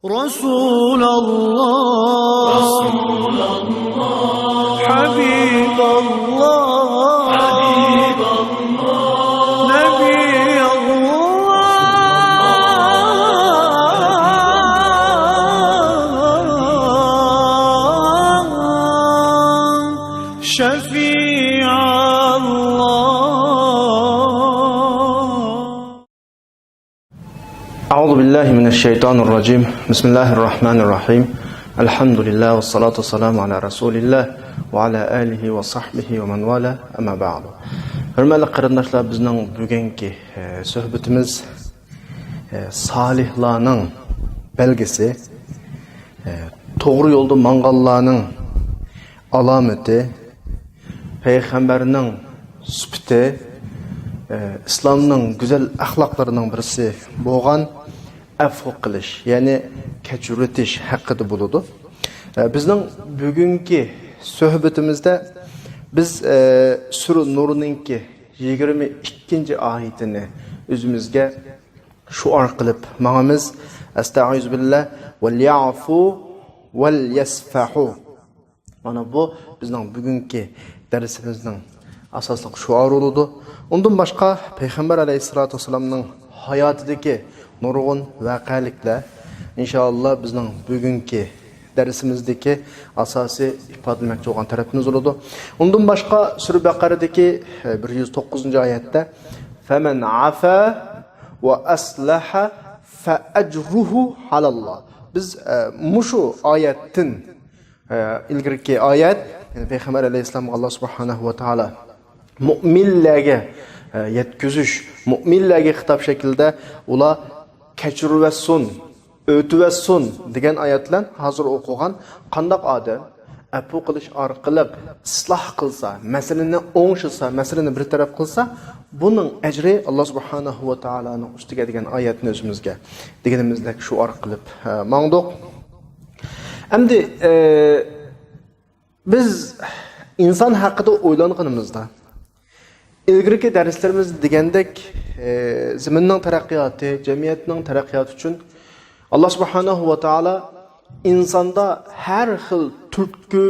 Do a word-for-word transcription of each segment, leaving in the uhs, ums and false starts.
رسول الله، حبيب الله، نبي الله، شفيع الله. أعوذ بالله من الشيطان الرجيم. بسم الله الرحمن الرحيم. الحمد لله والصلاة والسلام على رسول الله وعلى آله وصحبه ومن والاه. أما بعد. ھۆرمەتلىك قېرىنداشلار، بىزنىڭ بۈگۈنكى، ئە، سۆھبىتىمىز، ئە، سالىھلارنىڭ بەلگىسى، ئە، توغرا يولدا ماڭغانلارنىڭ ئالامىتى، پەيغەمبەرنىڭ سۈپىتى، ئە، ئىسلامنىڭ گۈزەل ئەخلاقلىرىنىڭ بىرسى بولغان ئەپۇ قىلىش، يەنى كەچۈرۈۋېتىش ھەققىدە بولىدۇ. ئە، بىزنىڭ بۈگۈنكى سۆھبىتىمىزدە بىز، ئە، سۈرە نۇرنىڭكى يىگىرمە ئىككىنچى ئايىتىنى ئۆزىمىزگە شوئار قىلىپ ماڭىمىز. ئەستەئىزۇ بىللا، ۋەليەفۇ ۋەليەسفەھۇ. مانا بۇ بىزنىڭ بۈگۈنكى دەرسىمىزنىڭ ئاساسلىق شوئارى بولىدۇ. ئۇندىن باشقا پەيغەمبەر ئەلەيھىسسالاتۇ ۋەسسالامنىڭ ھاياتىدىكى نۇرغۇن ۋەقەلىكلەر، ئىنشائاللا، بىزنىڭ بۈگۈنكى دەرسىمىزدىكى ئاساسىي ئىپادىلىمەكچى بولغان تەرىپىمىز بولىدۇ. ئۇندىن باشقا سۈرە بەقەرىدىكى، ئە، بىر يۈز توققۇزىنچى ئايەتتە، فەمەن ئافا ۋە ئەسلەھە فەئەجرۇھۇ ئالاللا. بىز، ئە، مۇشۇ ئايەتتىن، ئە، ئىلگىرىكى ئايەت، يەنى پەيغەمبەر ئەلەيھىسسالامغا ئاللا سۇبھانەھۇ ۋە تائالا مۇئمىنلەرگە، ئە، يەتكۈزۈش، مۇئمىنلەرگە خىتاب شەكلىدە ئۇلار كەچۈرۈۋەتسۇن، ئۆتۈۋەتسۇن دېگەن ئايەت بىلەن ھازىر ئوقۇغان قانداق ئادەم ئەپۇ قىلىش ئارقىلىق ئىسلاھ قىلسا، مەسىلىنى ئوڭشىسا، مەسىلىنى بىر تەرەپ قىلسا، بۇنىڭ ئەجرى ئاللا سۇبھانەھۇ ۋە تائالانىڭ ئۈستىگە دېگەن ئايەتنى ئۆزىمىزگە دېگىنىمىزدەك شوئار قىلىپ، ئە، ماڭدۇق. ئەمدى، ئە، بىز ئىنسان ھەققىدە ئويلانغىنىمىزدا، ئىلگىرىكى دەرسلىرىمىزدە دېگەندەك، ئى، زېمىننىڭ تەرەققىياتى، جەمئىيەتنىڭ تەرەققىياتى ئۈچۈن ئاللا سۇبھانەھۇ ۋە تائالا ئىنساندا ھەر خىل تۈرتكە،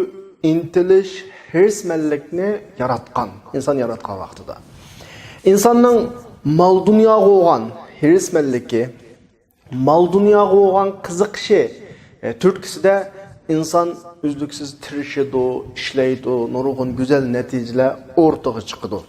ئىنتىلىش، ھېرىسمەنلىكنى ياراتقان، ئىنسان ياراتقان ۋاقتىدا. ئىنساننىڭ مال-دۇنياغا بولغان ھېرىسمەنلىكى، مال-دۇنياغا بولغان قىزىقىشى، ئە، تۈرتكىسىدە ئىنسان ئۈزلۈكسىز تىرىشىدۇ، ئىشلەيدۇ، نۇرغۇن گۈزەل نەتىجىلەر ئوتتۇرىغا چىقىدۇ.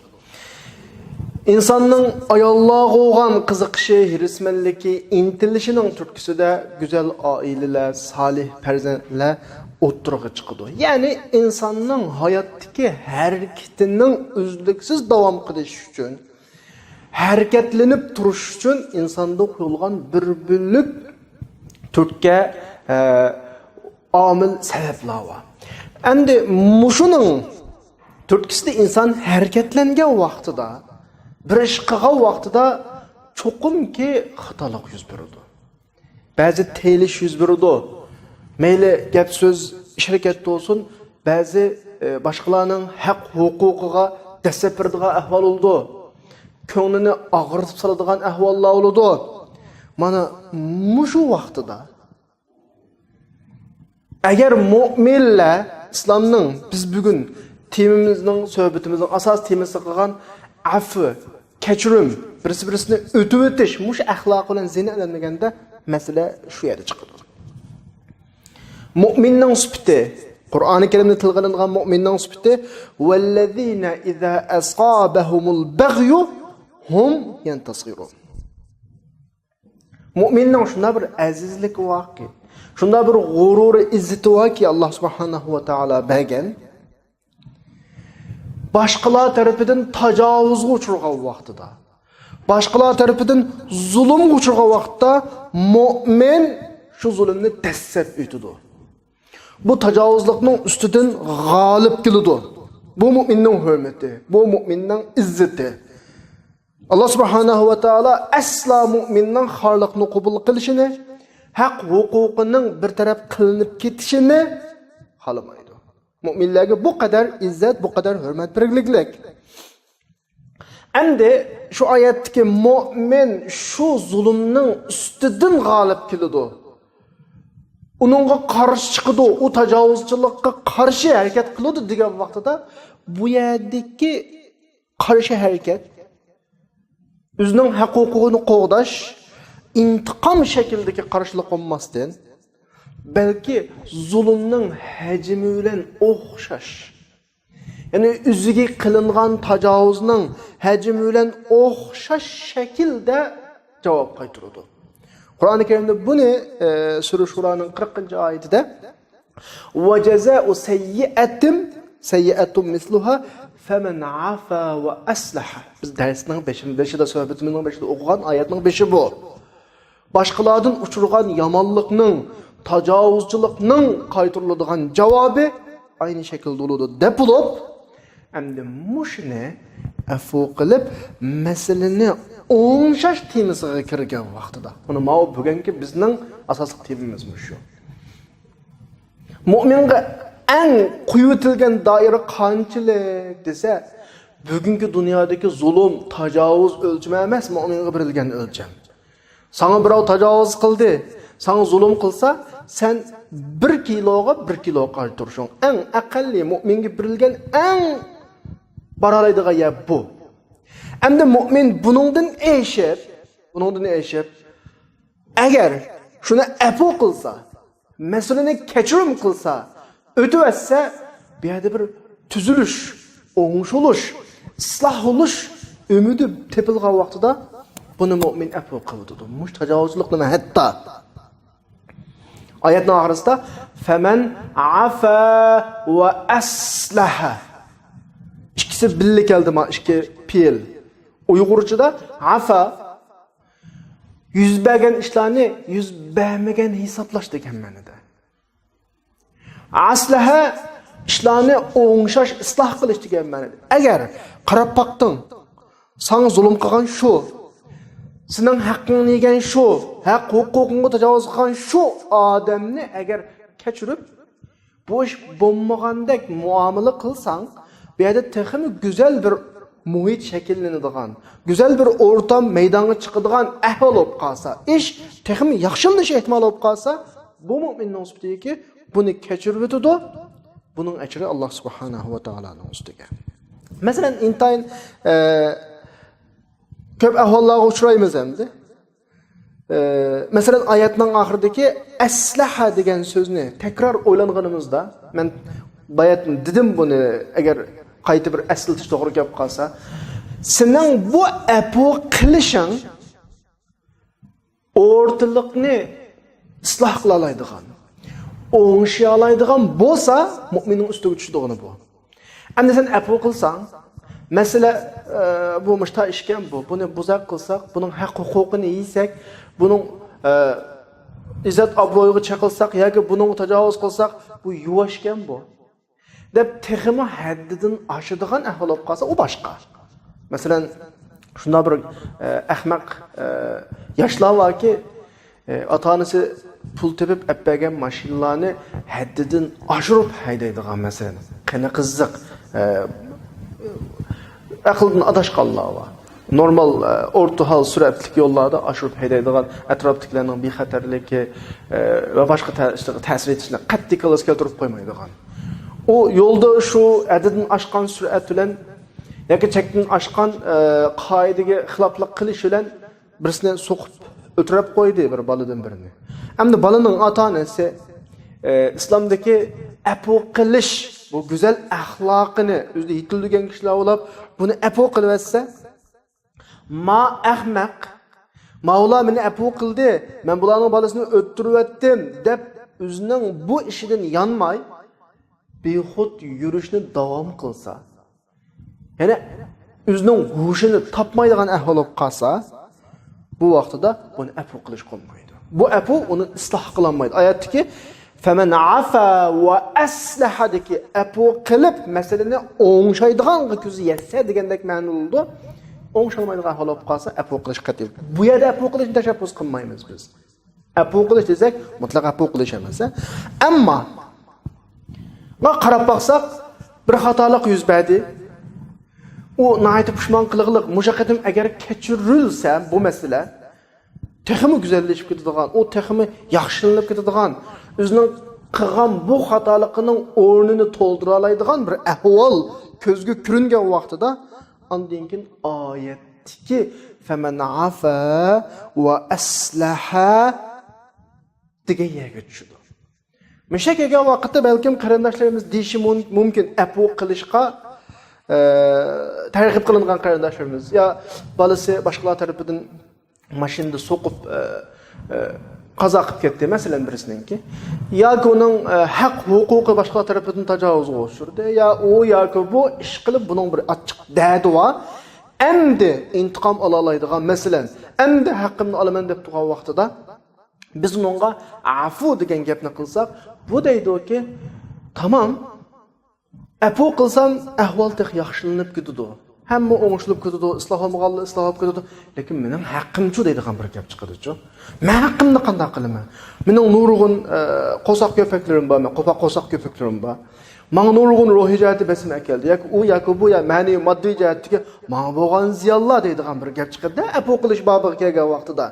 ئىنساننىڭ ئاياللارغا بولغان قىزىقىشى، ھېرىسمەنلىكى، ئىنتىلىشىنىڭ تۈرتكىسىدە گۈزەل ئائىلىلەر، سالىھ پەرزەنتلەر ئوتتۇرىغا چىقىدۇ. يەنى ئىنساننىڭ ھاياتتىكى ھەرىكىتىنىڭ ئۈزلۈكسىز داۋام قىلىشى ئۈچۈن، ھەرىكەتلىنىپ تۇرۇش ئۈچۈن ئىنساندا قويۇلغان بىر بۆلەك تۈرتكە، ئە، ئامىل، سەۋەبلەر بار. ئەمدى مۇشۇنىڭ تۈرتكىسىدە ئىنسان ھەرىكەتلەنگەن ۋاقتىدا، بىر ئىش قىلغان ۋاقتىدا چوقۇمكى خاتالىق يۈز بېرىدۇ. بەزى تىيىلىش يۈز بېرىدۇ. مەيلى گەپ-سۆز، ئىش-ھەرىكەتتە بولسۇن، بەزى، ئى، باشقىلارنىڭ ھەق-ھوقۇقىغا دەسسەپ بېرىدىغان ئەھۋال بولىدۇ. كۆڭلىنى ئاغرىتىپ سالىدىغان ئەھۋاللار بولىدۇ. مانا مۇشۇ ۋاقتىدا ئەگەر مۆمىنلەر، ئىسلامنىڭ، بىز بۈگۈن تېمىمىزنىڭ، سۆھبىتىمىزنىڭ ئاساسىي تېمىسى قىلغان ئەفۇ، كەچۈرۈم، بىرسى-بىرسىنى ئۆتۈۋېتىش، مۇشۇ ئەخلاق بىلەن زىننەتلەنمىگەندە مەسىلە شۇ يەردە چىقىدۇ. مۆمىننىڭ سۈپىتى، قۇرئانى كەرىمدە تىلغا ئېلىنغان مۆمىننىڭ سۈپىتى، ۋەللەزىنە ئىزا ئەسابەھۇمۇل بەغيۇ ھۇم يەنتەسىرۇن. مۆمىننىڭ شۇنداق بىر ئەزىزلىكى باركى، شۇنداق بىر غۇرۇرى، ئىززىتى باركى، ئاللا سۇبھانەھۇ ۋە تائالا بەرگەن. باشقىلار تەرىپىدىن تاجاۋۇزغا ئۇچرىغان ۋاقتىدا، باشقىلار تەرىپىدىن زۇلۇمغا ئۇچرىغان ۋاقىتتا مۆمىن شۇ زۇلۇمنى دەسسەپ ئۆتىدۇ. بۇ تاجاۋۇزلۇقنىڭ ئۈستىدىن غالىب كېلىدۇ. بۇ مۆمىننىڭ ھۆرمىتى، بۇ مۆمىننىڭ ئىززىتى. ئاللا سۇبھانەھۇ ۋە تائالا ئەسلا مۆمىننىڭ خارلىقنى قوبۇل قىلىشىنى، ھەق ھوقۇقىنىڭ بىر تەرەپ قىلىنىپ كېتىشىنى خالىمايدۇ. مۆمىنلەرگە بۇ قەدەر ئىززەت، بۇ قەدەر ھۆرمەت بەرگىلىك. ئەمدى شۇ ئايەتتىكى مۆمىن شۇ زۇلۇمنىڭ ئۈستىدىن غالىب كېلىدۇ. ئۇنىڭغا قارشى چىقىدۇ، ئۇ تاجاۋۇزچىلىققا قارشى ھەرىكەت قىلىدۇ دېگەن ۋاقتىدا، بۇ يەردىكى قارشى ھەرىكەت ئۆزىنىڭ ھەق-ھوقۇقىنى قوغداش، ئىنتىقام شەكلىدىكى قارشىلىق بولماستىن، بەلكى زۇلۇمنىڭ ھەجمى بىلەن ئوخشاش، يەنى ئۆزىگە قىلىنغان تاجاۋۇزنىڭ ھەجمى بىلەن ئوخشاش شەكىلدە جاۋاب قايتۇرىدۇ. قۇرئانى كەرىمدە بۇنى، ئە، سۈرە شۇرانىڭ قىرىقىنچى ئايىتىدە، «ۋە جازائۇ سەييىئەتىن سەييىئەتۇن مىسلۇھا فەمەن ئافا ۋە ئەسلەھە.» بىز دەرسنىڭ بېشىدا، بېشىدا، سۆھبىتىمىزنىڭ بېشىدا ئوقۇغان ئايەتنىڭ بېشى بۇ. باشقىلاردىن ئۇچرىغان يامانلىقنىڭ، تاجاۋۇزچىلىقنىڭ قايتۇرۇلىدىغان جاۋابى ئاينى شەكىلدە بولىدۇ دەپ بولۇپ، ئەمدى مۇشۇنى ئەپۇ قىلىپ، مەسىلىنى ئوڭشاش تېمىسىغا كىرگەن ۋاقتىدا، مانا ماۋۇ بۈگۈنكى بىزنىڭ ئاساسلىق تېمىمىز مۇشۇ. مۇئمىنغا ئەڭ قويۇۋېتىلگەن دائىرە قانچىلىك دېسە، بۈگۈنكى دۇنيادىكى زۇلۇم، تاجاۋۇز ئۆلچىمى ئەمەس مۇئمىنغا بېرىلگەن ئۆلچەم. ساڭا بىراۋ تاجاۋۇز قىلدى، ساڭا زۇلۇم قىلسا، سەن بىر كىلوغا بىر كىلو قايتۇرۇشۇڭ. ئەڭ ئەقەللىي مۇئمىنگە بېرىلگەن ئەڭ بارالايدىغان يەر بۇ. ئەمدى مۇئمىن بۇنىڭدىن ئېشىپ، بۇنىڭدىن ئېشىپ، ئەگەر شۇنى ئەپۇ قىلسا، مەسىلىنى كەچۈرۈم قىلسا، ئۆتۈۋەتسە، بۇ يەردە بىر تۈزۈلۈش، ئوڭشىلىش، ئىسلاھ بولۇش ئۈمىدى تېپىلغان ۋاقتىدا بۇنى مۇئمىن ئەپۇ قىلىۋېتىدۇ. مۇشۇ تاجاۋۇزچىلىق نېمە؟ ھەتتا ئايەتنىڭ ئاخىرىسىدا، «فەمەن ئافا ۋە ئەسلەھە.» ئىككىسى بىللە كەلدى، ما ئىككى پېئىل. ئۇيغۇرچىدا ئافا، يۈز بەرگەن ئىشلارنى يۈز بەرمىگەن ھېسابلاش دېگەن مەنىدە. ئەسلەھە، ئىشلارنى ئوڭشاش، ئىسلاھ قىلىش دېگەن مەنىدە. ئەگەر قاراپ باقتىڭ، ساڭا زۇلۇم قىلغان شۇ، سېنىڭ ھەققىڭنى يېگەن شۇ، ھەق ھوقۇقۇڭغا تاجاۋۇز قىلغان شۇ ئادەمنى ئەگەر كەچۈرۈپ، بۇ ئىش بولمىغاندەك مۇئامىلە قىلساڭ، بۇ يەردە تېخىمۇ گۈزەل بىر مۇھىت شەكىللىنىدىغان، گۈزەل بىر ئورتام مەيدانغا چىقىدىغان ئەھۋال بولۇپ قالسا، ئىش تېخىمۇ ياخشىلىنىش ئېھتىمالى بولۇپ قالسا، بۇ مۇئمىننىڭ سۈپىتىدىكى بۇنى كەچۈرۈۋېتىدۇ، بۇنىڭ ئەجرى ئاللا سۇبھانەھۇ ۋە تائالانىڭ ئۈستىگە. مەسىلەن، ئىنتايىن، ئە، كۆپ ئەھۋاللارغا ئۇچرايمىز ئەمدى. ئە، مەسىلەن، ئايەتنىڭ ئاخىرىدىكى «ئەسلەھە» دېگەن سۆزنى تەكرار ئويلانغىنىمىزدا، مەن باياتىن دېدىم بۇنى، ئەگەر قايتا بىر ئەسلىتىش توغرا كەپ قالسا، سېنىڭ بۇ ئەپۇ قىلىشىڭ ئورتىلىقنى ئىسلاھ قىلالايدىغان، ئوڭشىيالايدىغان بولسا، مۇئمىننىڭ ئۈستىگە چۈشىدىغىنى بۇ. ئەمدى سەن ئەپۇ قىلساڭ، مەسىلە، ئە، بۇ مۇشتا ئىشكەن بۇ، بۇنى بۇزاق قىلساق، بۇنىڭ ھەق ھوقۇقىنى يېسەك، بۇنىڭ، ئە، ئىززەت ئابرۇيىغا چېقىلساق ياكى بۇنىڭغا تاجاۋۇز قىلساق، بۇ يۇۋاشكەن بۇ، دەپ تېخىمۇ ھەددىدىن ئاشىدىغان ئەھۋال بولۇپ قالسا، ئۇ باشقا. مەسىلەن، شۇنداق بىر، ئە، ئەخمەق، ئە، ياشلار باركى، ئە، ئاتا-ئانىسى پۇل تېپىپ ئەپ بەرگەن ماشىنىلارنى ھەددىدىن ئاشۇرۇپ ھەيدەيدىغان، مەسىلەن، قېنى قىزىق، ئە، ئەقلىدىن ئاداشقانلار بار. نورمال، ئە، ئورتا ھال سۈرئەتلىك يوللاردا ئاشۇرۇپ ھەيدەيدىغان، ئەتراپتىكىلەرنىڭ بىخەتەرلىكى، ئە، ۋە باشقا تە-، ئىشلارغا تەسىر يېتىشىنى قەتئىي كاللىسىغا كەلتۈرۈپ قويمايدىغان. ئۇ يولدا شۇ ھەددىدىن ئاشقان سۈرئەت بىلەن ياكى چەكتىن ئاشقان، ئە، قائىدىگە خىلاپلىق قىلىش بىلەن بىرسىنى سوقۇپ ئۆلتۈرۈپ قويدى بىر بالىدىن بىرىنى. ئەمدى بالىنىڭ ئاتا-ئانىسى، ئە، ئىسلامدىكى ئەپۇ قىلىش، بۇ گۈزەل ئەخلاقىنى ئۆزىدە يېتىلدۈرگەن كىشىلەر بولۇپ، بۇنى ئەپۇ قىلىۋەتسە، «ما ئەخمەق، ماۋۇلار مېنى ئەپۇ قىلدى، مەن بۇلارنىڭ بالىسىنى ئۆلتۈرۈۋەتتىم» دەپ، ئۆزىنىڭ بۇ ئىشىدىن يانماي، بىخۇد يۈرۈشنى داۋام قىلسا، يەنى ئۆزىنىڭ ھوشىنى تاپمايدىغان ئەھۋال بولۇپ قالسا، بۇ ۋاقتىدا بۇنى ئەپۇ قىلىش قىلمايدۇ. بۇ ئەپۇ ئۇنى ئىسلاھ قىلالمايدۇ. ئايەتتىكى «فەمەن ئافا ۋە ئەسلەھەدىكى» ئەپۇ قىلىپ، مەسىلىنى ئوڭشايدىغانغا كۆزى يەتسە دېگەندەك مەنىلىدۇ. ئوڭشالمايدىغان ئەھۋال بولۇپ قالسا، ئەپۇ قىلىش قەتئىي. بۇ يەردە ئەپۇ قىلىشنى تەشەببۇس قىلمايمىز بىز. ئەپۇ قىلىش دېسەك، مۇتلەق ئەپۇ قىلىش ئەمەس. ئەمما، قاراپ باقساق، بىر خاتالىق يۈز بەردى. ئۇ ناھايىتى پۇشمان قىلغىلىق، مۇشۇ قېتىم ئەگەر كەچۈرۈلسە بۇ مەسىلە، تېخىمۇ گۈزەللىشىپ كېتىدىغان، ئۇ تېخىمۇ ياخشىلىنىپ كېتىدىغان، ئۆزىنىڭ قىلغان بۇ خاتالىقىنىڭ ئورنىنى تولدۇرالايدىغان بىر ئەھۋال كۆزگە كۆرۈنگەن ۋاقتىدا، ئاندىن كېيىن ئايەتتىكى فەمەن ئافا ۋە ئەسلەھە دېگەن يەرگە چۈشىدۇ. مۇشۇ كەلگەن ۋاقىتتا بەلكىم قېرىنداشلىرىمىز دېيىشى مۇم-، مۇمكىن، ئەپۇ قىلىشقا، ئە، تەرغىب قىلىنغان قېرىنداشلىرىمىز يا بالىسى باشقىلار تەرىپىدىن ماشىنىدا سوقۇپ، ئە، ئە، قازا قىلىپ كەتتى، مەسىلەن، بىرسىنىڭكى. ياكى ئۇنىڭ، ئە، ھەق ھوقۇقى باشقىلار تەرىپىدىن تاجاۋۇزغا ئۇچرىدى. يا ئۇ ياكى بۇ ئىش قىلىپ، بۇنىڭ بىر ئاچچىق دەردى بار. ئەمدى ئىنتىقام ئالالايدىغان، مەسىلەن، ئەمدى ھەققىمنى ئالىمەن دەپ تۇرغان ۋاقتىدا، بىز ئۇنىڭغا ئەفۇ دېگەن گەپنى قىلساق، بۇ دەيدۇكى، تامام، ئەپۇ قىلسام، ئەھۋال تېخى ياخشىلىنىپ كېتىدۇ. ھەممە ئوڭشىلىپ كېتىدۇ، ئىسلاھلانمىغانلار ئىسلاھلانىپ كېتىدۇ. لېكىن مېنىڭ ھەققىمچۇ دەيدىغان بىر گەپ چىقىدۇچۇ. مەن ھەققىمنى قانداق قىلىمەن؟ مېنىڭ نۇرغۇن، ئە، قورساق كۆپۈكلىرىم بار، مەن قوپا قورساق كۆپۈكلىرىم بار. ماڭا نۇرغۇن روھىي جەھەتتە بەسىم ئەكەلدى ياكى ئۇ ياكى بۇ يا مەنىۋى ماددىي جەھەتتىكى ماڭا بولغان زىيانلار دەيدىغان بىر گەپ چىقىدىدە، ئەپۇ قىلىش بابىغا كەلگەن ۋاقتىدا.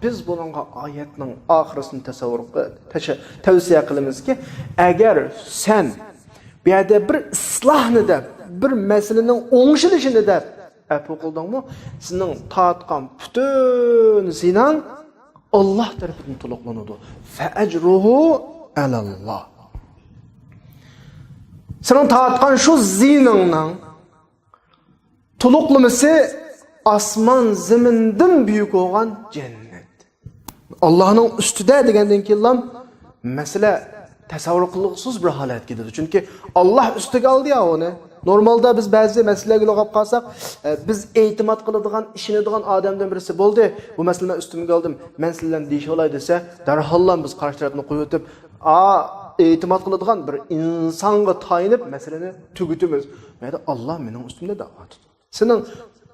بىز بۇنىڭغا ئايەتنىڭ ئاخىرىسىنى تەسەۋۋۇر قىل-، تەشە-، تەۋسىيە قىلىمىزكى، ئەگەر سەن بۇ يەردە بىر ئىسلاھنى دەپ، بىر مەسىلىنىڭ ئوڭشىلىشىنى دەپ ئەپۇ قىلدىڭمۇ، سېنىڭ تارتقان پۈتۈن زىناڭ ئاللاھ تەرىپىدىن تولۇقلىنىدۇ. فەئەجرۇھۇ ئەلەللاھ. سېنىڭ تارتقان شۇ زىنىڭنىڭ تولۇقلىمىسى ئاسمان زېمىندىن بۈيۈك بولغان جەننەت. ئاللاھنىڭ ئۈستىدە دېگەندىن كېيىنلا مەسىلە تەسەۋۋۇر قىلغۇسىز بىر ھالەتكە كېتىدۇ. چۈنكى ئاللاھ ئۈستىگە ئالدى يا ئۇنى. نورمالدا بىز بەزى مەسىلىلەرگە يولۇقۇپ قالساق، ئە، بىز ئېتىماد قىلىدىغان، ئىشىنىدىغان ئادەمدىن بىرسى، بولدى، بۇ مەسىلىنى مەن ئۈستۈمگە ئالدىم، مەن سىلەر بىلەن دېيىشىۋالاي دېسە، دەرھاللا بىز قارشى تەرەپنى قويۇۋېتىپ، ئا، ئېتىماد قىلىدىغان بىر ئىنسانغا تايىنىپ مەسىلىنى تۈگىتىمىز. بۇ يەردە ئاللاھ مېنىڭ ئۈستۈمدە دەۋاتىدۇ. سېنىڭ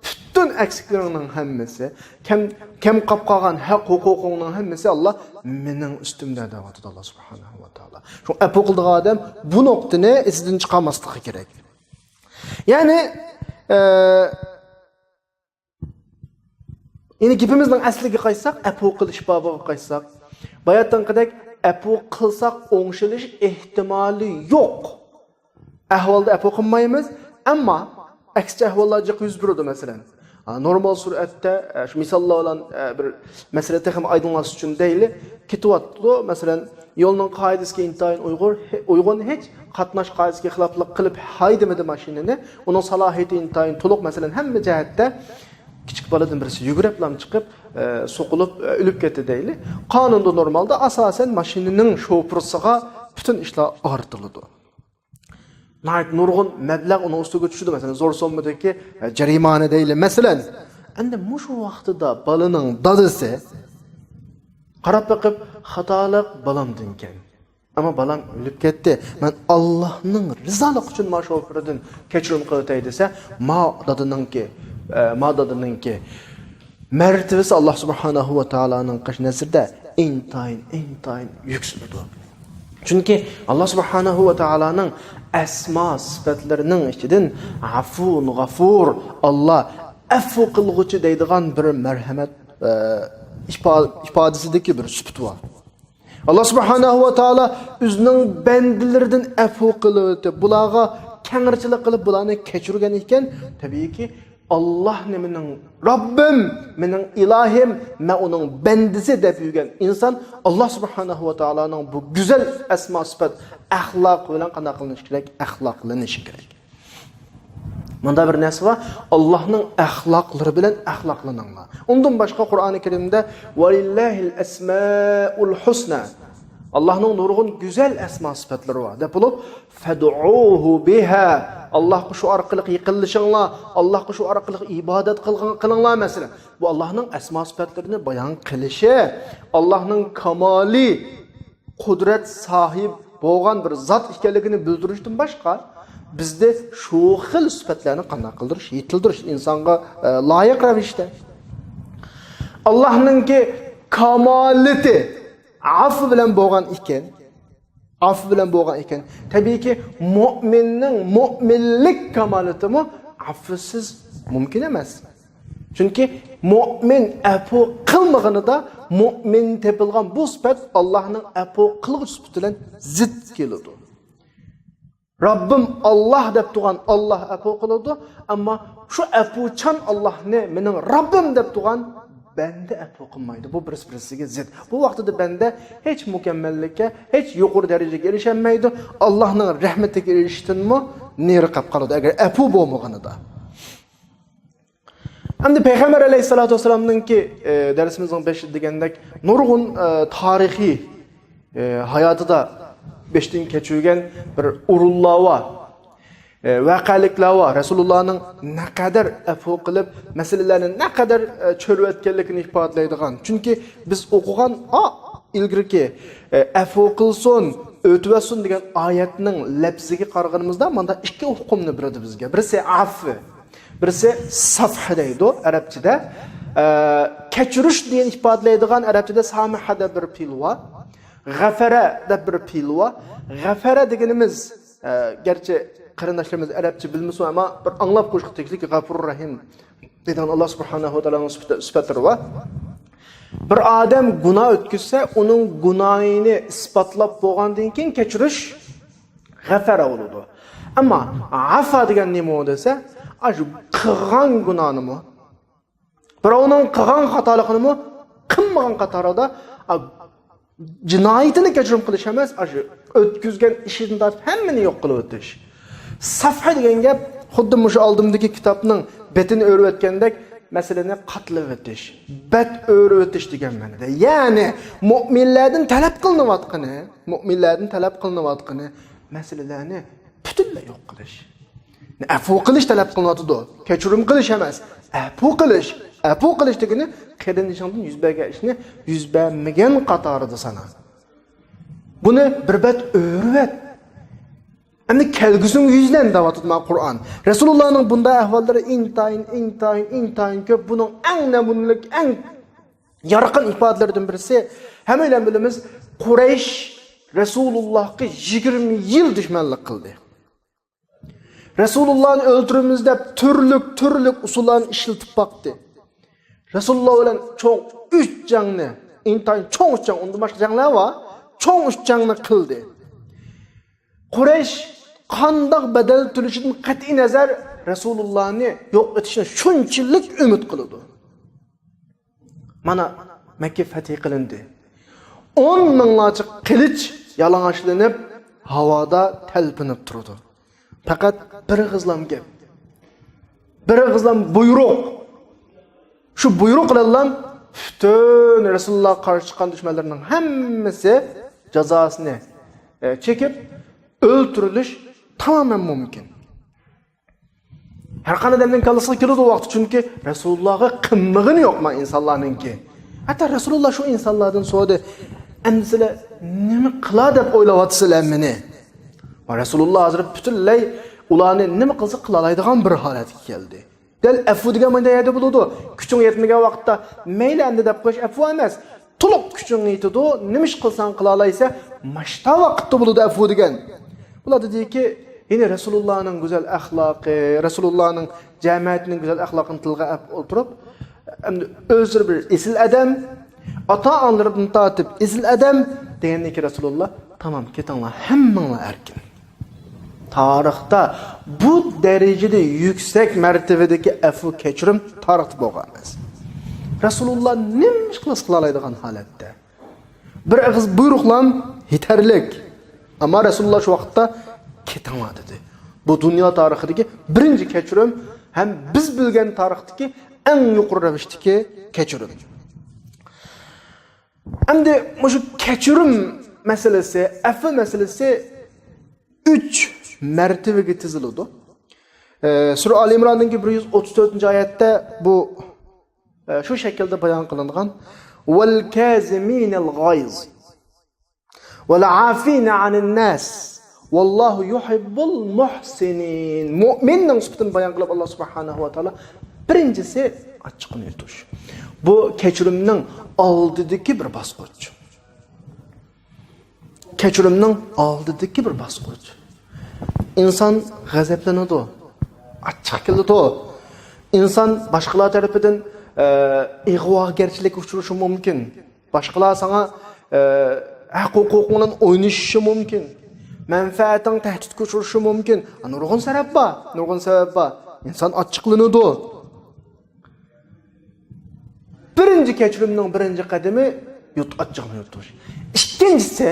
پۈتۈن ئەكسىكلىرىڭنىڭ ھەممىسى، كەم، كەم قاپ قالغان ھەق ھوقۇقۇڭنىڭ ھەممىسى ئاللاھ مېنىڭ ئۈستۈمدە دەۋاتىدۇ، ئاللاھ سۇبھانەھۇ ۋە تائالا. شۇڭا ئەپۇ قىلىدىغان ئادەم بۇ نۇقتىنى ئېسىدىن چىقارماسلىقى كېرەك. يەنى، ئە، يەنى گېپىمىزنىڭ ئەسلىگە قايتساق، ئەپۇ قىلىش بابىغا قايتساق، باياتىنقىدەك ئەپۇ قىلساق ئوڭشىلىش ئېھتىمالى يوق ئەھۋالدا ئەپۇ قىلمايمىز، ئەمما ئەكسىچە ئەھۋاللار جىق يۈز بېرىدۇ، مەسىلەن. ئا، نورمال سۈرئەتتە، ئە، شۇ مىساللار بىلەن، ئە، بىر مەسىلە تېخىمۇ ئايدىڭلاشسۇن ئۈچۈن دەيلى، كېتىۋاتىدۇ، مەسىلەن، يولنىڭ قائىدىسىگە ئىنتايىن ئۇيغۇر-، ئۇيغۇن، ھېچ قاتناش قائىدىسىگە خىلاپلىق قىلىپ ھەيدىمىدى ماشىنىنى، ئۇنىڭ سالاھىيىتى ئىنتايىن تولۇق، مەسىلەن، ھەممە جەھەتتە. كىچىك بالىدىن بىرسى يۈگۈرۈپلا چىقىپ، ئە، سوقۇلۇپ، ئە، ئۆلۈپ كەتتى دەيلى. قانۇندا نورمالدا ئاساسەن ماشىنىنىڭ شوپۇرىسىغا پۈتۈن ئىشلار ئارتىلىدۇ. ناھايىتى نۇرغۇن مەبلەغ ئۇنىڭ ئۈستىگە چۈشىدۇ، مەسىلەن، زور سوممىدىكى، ئە، جەرىمانە دەيلى. مەسىلەن، ئەمدى مۇشۇ ۋاقتىدا بالىنىڭ دادىسى قاراپ بېقىپ، خاتالىق بالامدىنكەن. ئەمما بالام ئۆلۈپ كەتتى. مەن ئاللاھنىڭ رىزالىقى ئۈچۈن ما شوپۇردىن كەچۈرۈم قىلىۋېتەي دېسە، ما دادىنىڭكى، ئە، ما دادىنىڭكى مەرتىۋىسى ئاللاھ سۇبھانەھۇ ۋە تائالانىڭ قاش نەزىرىدە ئىنتايىن، ئىنتايىن يۈكسىلىدۇ. چۈنكى ئاللاھ سۇبھانەھۇ ۋە تائالانىڭ ئەسما سۈپەتلىرىنىڭ ئىچىدىن ئەفۇن غەفۇر، ئاللاھ ئەفۇ قىلغۇچى دەيدىغان بىر مەرھەمەت، ئە، ئىپا-، ئىپادىسىدىكى بىر سۈپىتى بار. ئاللاھ سۇبھانەھۇ ۋە تائالا ئۆزىنىڭ بەندىلىرىدىن ئەپۇ قىلىۋېتىپ، بۇلارغا كەڭرىچىلىك قىلىپ، بۇلارنى كەچۈرگەن ئىكەن، تەبىئىيكى، ئاللاھنى مېنىڭ رەببىم، مېنىڭ ئىلاھىم، مەن ئۇنىڭ بەندىسى دەپ يۈرگەن ئىنسان ئاللاھ سۇبھانەھۇ ۋە تائالانىڭ بۇ گۈزەل ئەسما سۈپەت ئەخلاقى بىلەن قانداق قىلىنىشى كېرەك؟ ئەخلاقلىنىشى كېرەك. مۇندا بىر نەرسە بار، ئاللاھنىڭ ئەخلاقلىرى بىلەن ئەخلاقلىنىڭلار. ئۇندىن باشقا قۇرئانى كەرىمدە ۋەلىللاھىل ئەسمائۇل ھۇسنا، ئاللاھنىڭ نۇرغۇن گۈزەل ئەسما سۈپەتلىرى بار دەپ بولۇپ، فەدئۇھۇ بىھا، ئاللاھقا شۇ ئارقىلىق يېقىنلىشىڭلار، ئاللاھقا شۇ ئارقىلىق ئىبادەت قىلغىن-، قىلىڭلار. مەسىلەن، بۇ ئاللاھنىڭ ئەسما سۈپەتلىرىنى بايان قىلىشى، ئاللاھنىڭ كامالى، قۇدرەت ساھىب بولغان بىر زات ئىكەنلىكىنى بىلدۈرۈشتىن باشقا، بىزدە شۇ خىل سۈپەتلەرنى قانداق قىلدۇرۇش، يېتىلدۈرۈش ئىنسانغا، ئە، لايىق رەۋىشتە. ئاللاھنىڭكى كامالىتى ئەفۇ بىلەن بولغان ئىكەن، ئەفۇ بىلەن بولغان ئىكەن. تەبىئىيكى، مۆمىننىڭ مۆمىنلىك كامالىتىمۇ ئەفۇسىز مۇمكىن ئەمەس. چۈنكى مۆمىن ئەپۇ قىلمىغىنىدا، مۆمىن تېپىلغان بۇ سۈپەت ئاللاھنىڭ ئەپۇ قىلغۇچ سۈپىتى بىلەن زىت كېلىدۇ. رەببىم ئاللاھ دەپ تۇرغان ئاللاھ ئەپۇ قىلىدۇ، ئەمما شۇ ئەپۇچان ئاللاھنى مېنىڭ رەببىم دەپ تۇرغان بەندە ئەپۇ قىلمايدۇ. بۇ بىرسى-بىرسىگە زىت. بۇ ۋاقتىدا بەندە ھېچ مۇكەممەللىككە، ھېچ يۇقىرى دەرىجىگە ئېرىشەلمەيدۇ. ئاللاھنىڭ رەھمىتىگە ئېرىشىشتىنمۇ نېرى قېلىپ قالىدۇ، ئەگەر ئەپۇ بولمىغىنىدا. ئەمدى پەيغەمبەر ئەلەيھىسسالاتۇ ۋەسسالامنىڭكى، ئە، دەرسىمىزنىڭ بېشىدا دېگەندەك، نۇرغۇن، ئە، تارىخىي، ئە، ھاياتىدا بېشىدىن كەچۈرگەن بىر ئورۇنلار بار. ئە، ۋەقەلىكلەر بار. رەسۇلۇللانىڭ نەقەدەر ئەپۇ قىلىپ، مەسىلىلەرنى نەقەدەر، ئە، چۆرۈۋەتكەنلىكىنى ئىپادىلەيدىغان. چۈنكى بىز ئوقۇغان، ئا، ئىلگىرىكى، ئە، ئەپۇ قىلسۇن، ئۆتۈۋەتسۇن دېگەن ئايەتنىڭ لەپزىگە قارىغىنىمىزدا، ماندا ئىككى ئۇقۇمنى بېرىدۇ بىزگە. بىرسى ئەفۇ، بىرسى سەفھ دەيدۇ ئەرەبچىدە. ئە، كەچۈرۈش دېگەن ئىپادىلەيدىغان ئەرەبچىدە سامىھە دەپ بىر پېئىل بار. غەفەرە دەپ بىر پېئىل بار. غەفەرە دېگىنىمىز، ئە، گەرچە قېرىنداشلىرىمىز ئەرەبچە بىلمىسۇن، ئەمما بىر ئاڭلاپ قويۇشقا تېگىشلىك غەپۇر رەھىم دەيدىغان ئاللا سۇبھانەھۇ ۋە تائالانىڭ سۈپىتى-، سۈپەتلىرى بار. بىر ئادەم گۇناھ ئۆتكۈزسە، ئۇنىڭ گۇناھىنى ئىسپاتلاپ بولغاندىن كېيىن كەچۈرۈش غەفەرە بولىدۇ. ئەمما ئەفا دېگەن نېمە دېسە، ئاشۇ قىلغان گۇناھنىمۇ، بىراۋنىڭ قىلغان خاتالىقىنىمۇ قىلمىغان قاتارىدا، ئا، جىنايىتىنى كەچۈرۈم قىلىش ئەمەس، ئاشۇ ئۆتكۈزگەن ئىشىدىن تارتىپ ھەممىنى يوق قىلىۋېتىش. سەفھە دېگەن گەپ خۇددى مۇشۇ ئالدىمدىكى كىتابنىڭ بېتىنى ئۆرۈۋەتكەندەك، مەسىلىنى قاتلىۋېتىش، بەت ئۆرۈۋېتىش دېگەن مەنىدە. يەنى مۆمىنلەردىن تەلەپ قىلىنىۋاتقىنى، مۆمىنلەردىن تەلەپ قىلىنىۋاتقىنى مەسىلىلەرنى پۈتۈنلەي يوق قىلىش. ئەپۇ قىلىش تەلەپ قىلىنىۋاتىدۇ. كەچۈرۈم قىلىش ئەمەس. ئەپۇ قىلىش. ئەپۇ قىلىش دېگىنى قېرىندىشىڭدىن يۈز بەرگەن ئىشنى يۈز بەرمىگەن قاتارىدا سانا. بۇنى بىر بەت ئۆرۈۋەت. ئەمدى كەلگۈسىڭگە يۈزلەن دەۋاتىدۇ مانا قۇرئان. رەسۇلۇللانىڭ بۇنداق ئەھۋاللىرى ئىنتايىن، ئىنتايىن، ئىنتايىن كۆپ. بۇنىڭ ئەڭ نەمۇنىلىك، ئەڭ يارقىن ئىپادىلىرىدىن بىرسى، ھەممەيلەن بىلىمىز، قۇرەيش رەسۇلۇللاھقا يىگىرمە يىل دۈشمەنلىك قىلدى. رەسۇلۇللانى ئۆلتۈرىمىز دەپ تۈرلۈك، تۈرلۈك ئۇسۇللارنى ئىشلىتىپ باقتى. رەسۇلۇللا بىلەن چوڭ ئۈچ جەڭنى، ئىنتايىن چوڭ ئۈچ جەڭ، ئۇندىن باشقا جەڭلەر بار، چوڭ ئۈچ جەڭنى قىلدى. قۇرەيش قانداق بەدەل تۆلىشىدىن قەتئىي نەزەر، رەسۇلۇللانى يوق ئېتىشنى شۇنچىلىك ئۈمىد قىلىدۇ. مانا، مەككە فەتھى قىلىندى. ئون مىڭلارچە قىلىچ يالىڭاچلىنىپ، ھاۋادا تەلپۈنۈپ تۇرىدۇ. پەقەت بىر ئېغىزلام گەپ، بىر ئېغىزلام بۇيرۇق. شۇ بۇيرۇق بىلەنلا پۈتۈن رەسۇلۇللاھقا قارشى چىققان دۈشمەنلىرىنىڭ ھەممىسى جازاسىنى، ئە، چېكىپ، ئۆلتۈرۈلۈش تامامەن مۇمكىن. ھەر قانداق ئادەمنىڭ كاللىسىغا كېلىدۇ ۋاقتى، چۈنكى رەسۇلۇللاھقا قىلمىغىنى يوق ما ئىنسانلارنىڭكى. ھەتتا رەسۇلۇللاھ شۇ ئىنسانلاردىن سورىدى، ئەمدى سىلەر نېمە قىلا دەپ ئويلاۋاتىسىلەر مېنى؟ ۋە رەسۇلۇللاھ ھازىر پۈتۈنلەي ئۇلارنى نېمە قىلسا قىلالايدىغان بىر ھالەتكە كەلدى. دەل ئەپۇ دېگەن مانا يەردە بولىدۇ. كۈچۈڭ يەتمىگەن ۋاقىتتا مەيلى ئەمدى دەپ قويۇش ئەپۇ ئەمەس. تولۇق كۈچۈڭ يېتىدۇ، نېمە ئىش قىلساڭ قىلالايسەن، ماشتا ۋاقىتتا بولىدۇ ئەپۇ دېگەن. بۇلار دېدىكى، يەنى رەسۇلۇللانىڭ گۈزەل ئەخلاقى، رەسۇلۇللانىڭ جەمەتىنىڭ گۈزەل ئەخلاقىنى تىلغا ئېلىپ ئولتۇرۇپ، ئەمدى ئۆزلىرى بىر ئېسىل ئادەم، ئاتا-ئانىلىرىدىن تارتىپ ئېسىل ئادەم دېگەندىن كېيىن رەسۇلۇللا، تامام، كېتىڭلار، ھەممىڭلار ئەركىن. تارىختا بۇ دەرىجىدە يۈكسەك مەرتىۋىدىكى ئەپۇ كەچۈرۈم تارىختا بولغان ئەمەس. رەسۇلۇللا نېمە ئىش قىلسا قىلالايدىغان ھالەتتە. بىر ئېغىز بۇيرۇقلام يېتەرلىك. ئەمما رەسۇلۇللا شۇ ۋاقىتتا، كېتىڭلار دېدى. بۇ دۇنيا تارىخىدىكى بىرىنچى كەچۈرۈم ھەم بىز بىلگەن تارىختىكى ئەڭ يۇقىرى رەۋىشتىكى كەچۈرۈم. ئەمدى مۇشۇ كەچۈرۈم مەسىلىسى، ئەپۇ مەسىلىسى ئۈچ مەرتىۋىگە تىزىلىدۇ. ئە، سۈرە ئالى ئىمراندىكى بىر يۈز ئوتتۇز تۆتىنچى ئايەتتە بۇ، ئە، شۇ شەكىلدە بايان قىلىنغان. «ۋەل كازىمىنەل غايز ۋەل ئافىنە ئانىن ناس ۋەللاھۇ يۇھىببۇل مۇھسىنىن.» مۆمىننىڭ سۈپىتىنى بايان قىلىپ، ئاللا سۇبھانەھۇ ۋە تائالا، بىرىنچىسى، ئاچچىقىنى يۇتۇش. بۇ كەچۈرۈمنىڭ ئالدىدىكى بىر باسقۇچ. كەچۈرۈمنىڭ ئالدىدىكى بىر باسقۇچ. ئىنسان غەزەپلىنىدۇ، ئاچچىق كېلىدۇ. ئىنسان باشقىلار تەرىپىدىن ئىغۋاگەرچىلىككە ئۇچرىشى مۇمكىن. باشقىلار ساڭا، ئە، ھەق ھوقۇقۇڭ بىلەن ئوينىشىشى مۇمكىن. مەنپەئەتىڭ تەھدىتكە ئۇچرىشى مۇمكىن. نۇرغۇن سەۋەب بار، نۇرغۇن سەۋەب بار. ئىنسان ئاچچىقلىنىدۇ. بىرىنچى كەچۈرۈمنىڭ بىرىنچى قەدىمى يۇت-، ئاچچىقنى يۇتۇش. ئىككىنچىسى،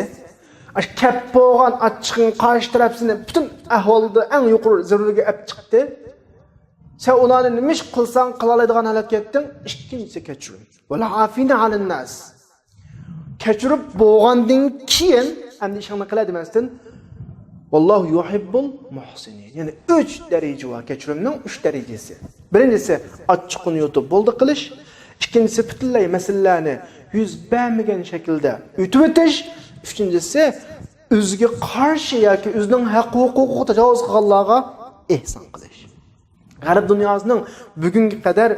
ئاشۇ كەپ بولغان ئاچچىقىڭ قارشى تەرەپ سېنى پۈتۈن ئەھۋالدا ئەڭ يۇقىرى زېرۋىگە ئەپ چىقتى. سەن ئۇلارنى نېمە ئىش قىلساڭ قىلالايدىغان ھالەتكە يەتتىڭ. ئىككىنچىسى كەچۈرۈم. ۋەل ئافىنە ئەنىن ناس. كەچۈرۈپ بولغاندىن كېيىن ئەمدى ئىشىڭنى قىلە دېمەستىن، ۋاللاھۇ يۇھىببۇل مۇھسىنىن. يەنى ئۈچ دەرىجە بار كەچۈرۈمنىڭ، ئۈچ دەرىجىسى. بىرىنچىسى، ئاچچىقىنى يۇتۇپ بولدى قىلىش. ئىككىنچىسى، پۈتۈنلەي مەسىلىلەرنى يۈز بەرمىگەن شەكىلدە ئۆتۈۋېتىش. ئۈچىنچىسى، ئۆزىگە قارشى ياكى ئۆزىنىڭ ھەق ھوقۇقىغا تاجاۋۇز قىلغانلارغا ئېھسان قىلىش. غەرب دۇنياسىنىڭ بۈگۈنگە قەدەر،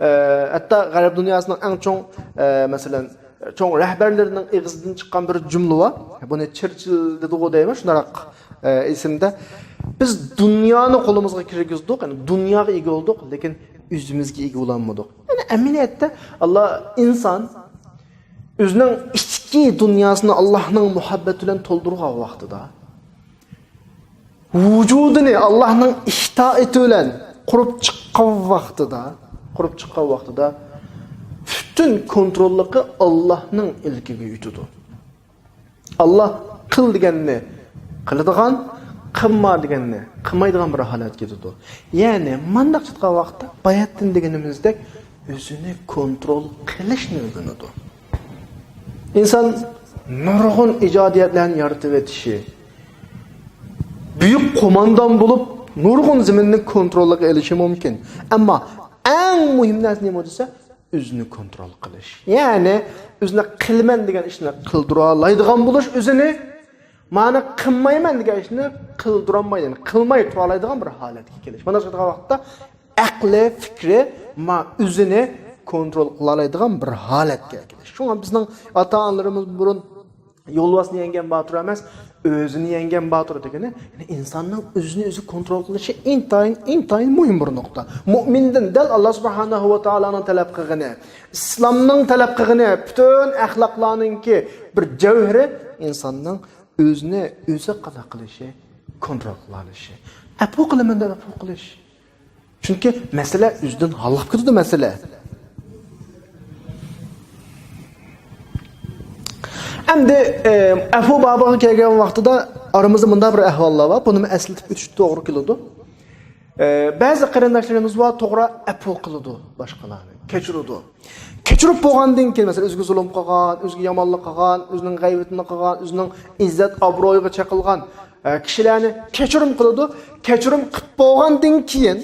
ئە، ھەتتا غەرب دۇنياسىنىڭ ئەڭ چوڭ، ئە، مەسىلەن، چوڭ رەھبەرلىرىنىڭ ئېغىزىدىن چىققان بىر جۈملە بار. بۇنى چېرچىل دېدىغۇ دەيمەن، شۇنداق، ئە، ئېسىمدە. بىز دۇنيانى قولىمىزغا كىرگۈزدۇق، يەنى دۇنياغا ئىگە بولدۇق، لېكىن ئۆزىمىزگە ئىگە بولالمىدۇق. يەنى ئەمەلىيەتتە ئاللا ئىنسان ئۆزىنىڭ ئىچكى دۇنياسىنى ئاللانىڭ مۇھەببىتى بىلەن تولدۇرغان ۋاقتىدا، ۋۇجۇدىنى ئاللانىڭ ئىتائىتى بىلەن قۇرۇپ چىققان ۋاقتىدا، قۇرۇپ چىققان ۋاقتىدا پۈتۈن كونتروللۇقى ئاللانىڭ ئىلكىگە ئۆتىدۇ. ئاللا قىل دېگەننى قىلىدىغان، قىلما دېگەننى قىلمايدىغان بىر ھالەتكە يېتىدۇ. يەنى مانداق چىققان ۋاقىتتا باياتتىن دېگىنىمىزدەك ئۆزىنى كونترول قىلىشنى ئۆگىنىدۇ. ئىنسان نۇرغۇن ئىجادىيەتلەرنى يارىتىۋېتىشى، بۈيۈك قوماندان بولۇپ نۇرغۇن زېمىننى كونتروللۇقىغا ئېلىشى مۇمكىن. ئەمما ئەڭ مۇھىم نەرسە نېمە دېسە، ئۆزىنى كونترول قىلىش. يەنى ئۆزىنى قىلىمەن دېگەن ئىشنى قىلدۇرالايدىغان بولۇش ئۆزىنى، مانا قىلمايمەن دېگەن ئىشنى قىلدۇرالمايدۇ، يەنى قىلماي تۇرالايدىغان بىر ھالەتكە كېلىش. مانا شۇنداق ۋاقىتتا ئەقلى، پىكرى، ما ئۆزىنى كونترول قىلالايدىغان بىر ھالەتكە كېلىش. شۇڭا بىزنىڭ ئاتا-ئانىلىرىمىز بۇرۇن يولۋاسنى يەڭگەن باتۇر ئەمەس، ئۆزىنى يەڭگەن باتۇر دېگىنى، يەنى ئىنساننىڭ ئۆزىنى ئۆزى كونترول قىلىشى ئىنتايىن، ئىنتايىن مۇھىم بىر نۇقتا. مۇئمىندىن دەل ئاللا سۇبھانەھۇ ۋە تائالانىڭ تەلەپ قىلغىنى، ئىسلامنىڭ تەلەپ قىلغىنى، پۈتۈن ئەخلاقلارنىڭكى بىر جەۋھىرى ئىنساننىڭ ئۆزىنى ئۆزى قانداق قىلىشى، كونترول قىلالىشى. ئەپۇ قىلىمەن دەپ ئەپۇ قىلىش. چۈنكى مەسىلە ئۆزىدىن ھالقىپ كېتىدۇ مەسىلە. ئەمدى، ئە، ئەپۇ بابىغا كەلگەن ۋاقتىدا ئارىمىزدا مۇنداق بىر ئەھۋاللار بار. بۇنىمۇ ئەسلىتىپ ئۆتۈش توغرا كېلىدۇ. ئە، بەزى قېرىنداشلىرىمىز بار، توغرا ئەپۇ قىلىدۇ باشقىلارنى، كەچۈرىدۇ. كەچۈرۈپ بولغاندىن كېيىن، مەسىلەن، ئۆزىگە زۇلۇم قىلغان، ئۆزىگە يامانلىق قىلغان، ئۆزىنىڭ غەيۋىتىنى قىلغان، ئۆزىنىڭ ئىززەت ئابرويىغا چېقىلغان، ئە، كىشىلەرنى كەچۈرۈم قىلىدۇ. كەچۈرۈم قىلىپ بولغاندىن كېيىن،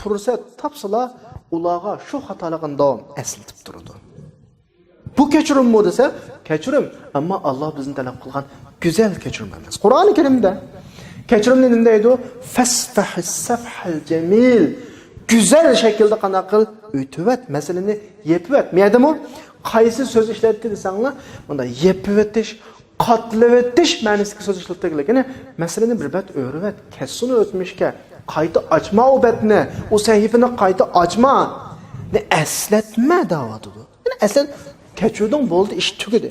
پۇرسەت تاپسىلا، ئۇلارغا شۇ خاتالىقىنى داۋام ئەسلىتىپ تۇرىدۇ. بۇ كەچۈرۈممۇ دېسە، كەچۈرۈم، ئەمما ئاللا بىزدىن تەلەپ قىلغان گۈزەل كەچۈرۈم ئەمەس. قۇرئانى كەرىمدە كەچۈرۈمنى نېمە دەيدۇ؟ فەسفەھىس سەفھەل جەمىل. گۈزەل شەكىلدە قانداق قىل؟ ئۆتۈۋەت، مەسىلىنى يېپىۋەت. مۇ يەردىمۇ قايسى سۆز ئىشلەتتى دېسەڭلار، مۇندا يېپىۋېتىش، قاتلىۋېتىش مەنىسىدىكى سۆز ئىشلىتىلگەن. يەنى مەسىلىنى بىر بەت ئۆرۈۋەت، كەتسۇن ئۆتمۈشكە، قايتا ئاچما ئۇ بەتنى، ئۇ سەھىپىنى قايتا ئاچما، نى ئەسلەتمە دەۋاتىدۇ. يەنى ئەسلەن كەچۈردۈڭ، بولدى، ئىش تۈگىدى.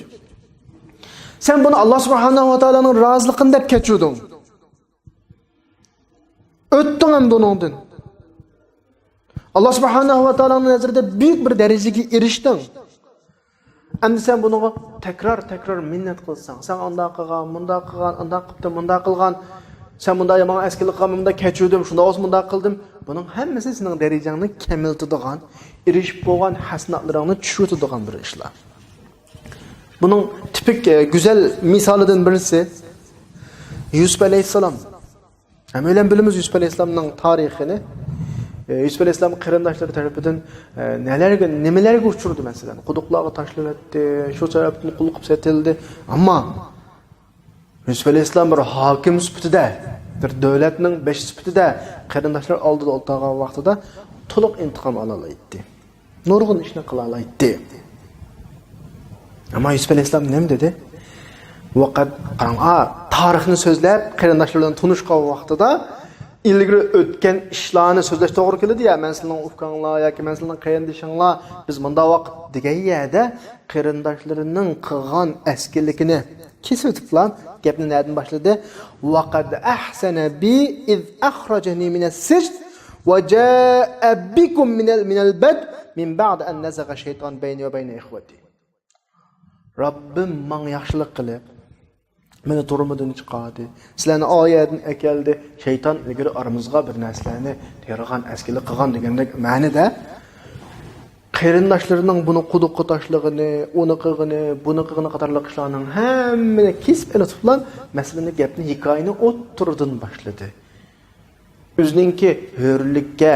سەن بۇنى ئاللا سۇبھانەھۇ ۋە تائالانىڭ رازىلىقىنى دەپ كەچۈردۈڭ. ئۆتتۈڭ ئەمدى ئۇنىڭدىن. ئاللا سۇبھانەھۇ ۋە تائالانىڭ نەزىرىدە بۈيۈك بىر دەرىجىگە ئېرىشتىڭ. ئەمدى سەن بۇنىڭغا تەكرار، تەكرار مىننەت قىلساڭ، سەن ئانداق قىلغان، مۇنداق قىلغان، ئانداق قىپتۇ، مۇنداق قىلغان، سەن مۇنداق ماڭا ئەسكىلىك قىلغان، مۇنداق كەچۈردۈم، شۇنداق بولسا مۇنداق قىلدىم. بۇنىڭ ھەممىسى سېنىڭ دەرىجەڭنى كەملىتىدىغان، ئېرىشىپ بولغان ھەسىناتلىرىڭنى چۈشۈرتىدىغان بىر ئىشلار. بۇنىڭ تىپىك، ئە، گۈزەل مىسالىدىن بىرسى يۈسۈپ ئەلەيھىسسالام. ھەممەيلەن بىلىمىز يۈسۈپ ئەلەيھىسسالامنىڭ تارىخىنى. ئە، يۈسۈپ ئەلەيھىسسالام قېرىنداشلىرى تەرىپىدىن، ئە، نەلەرگە، نېمىلەرگە ئۇچرىدى، مەسىلەن، قۇدۇقلارغا تاشلىۋەتتى، شۇ سەۋەبتىن قۇل قىلىپ سېتىلدى. ئەمما يۈسۈپ ئەلەيھىسسالام بىر ھاكىم سۈپىتىدە، بىر دۆلەتنىڭ بېشى سۈپىتىدە قېرىنداشلار ئالدىدا ئولتۇرغان ۋاقتىدا تولۇق ئىنتىقام ئالالايتتى. نۇرغۇن ئىشنى قىلالايتتى. ئەمما يۈسۈپ ئەلەيھىسسالام نېمە دېدى؟ ۋەقەت، قاراڭ، ئا، تارىخنى سۆزلەپ، قېرىنداشلار بىلەن تونۇشقان ۋاقتىدا ئىلگىرى ئۆتكەن ئىشلارنى سۆزلەش توغرا كېلىدۇ يا، مەن سىلىنىڭ ئۇكاڭلار ياكى مەن سىلىنىڭ قېرىندىشىڭلار، بىز مۇنداق ۋاقىت دېگەن يەردە قېرىنداشلىرىنىڭ قىلغان ئەسكىلىكىنى كېسىۋېتىپلا، گەپنى نەدىن باشلىدى؟ وقد أحسن بي إذ أخرجني من السجن وجاء بكم من ال-، من البدو من بعد أن نزغ الشيطان بيني وبين إخوتي. رەببىم ماڭا ياخشىلىق قىلىپ، مېنى تۈرمىدىن چىقاردى. سىلەرنى ئايەردىن ئەكەلدى. شەيتان ئىلگىرى ئارىمىزغا بىر نەرسىلەرنى تېرىغان، ئەسكىلىك قىلغان دېگەندەك مەنىدە، قېرىنداشلىرىنىڭ بۇنى قۇدۇققا تاشلىغىنى، ئۇنى قىلغىنى، بۇنى قىلغىنى قاتارلىق ئىشلارنىڭ ھەممىنى كېسىپ ئېلىتىپلا، مەسىلىنى، گەپنى، ھېكايىنى ئوتتۇرىدىن باشلىدى. ئۆزىنىڭكى ھۆرلۈككە،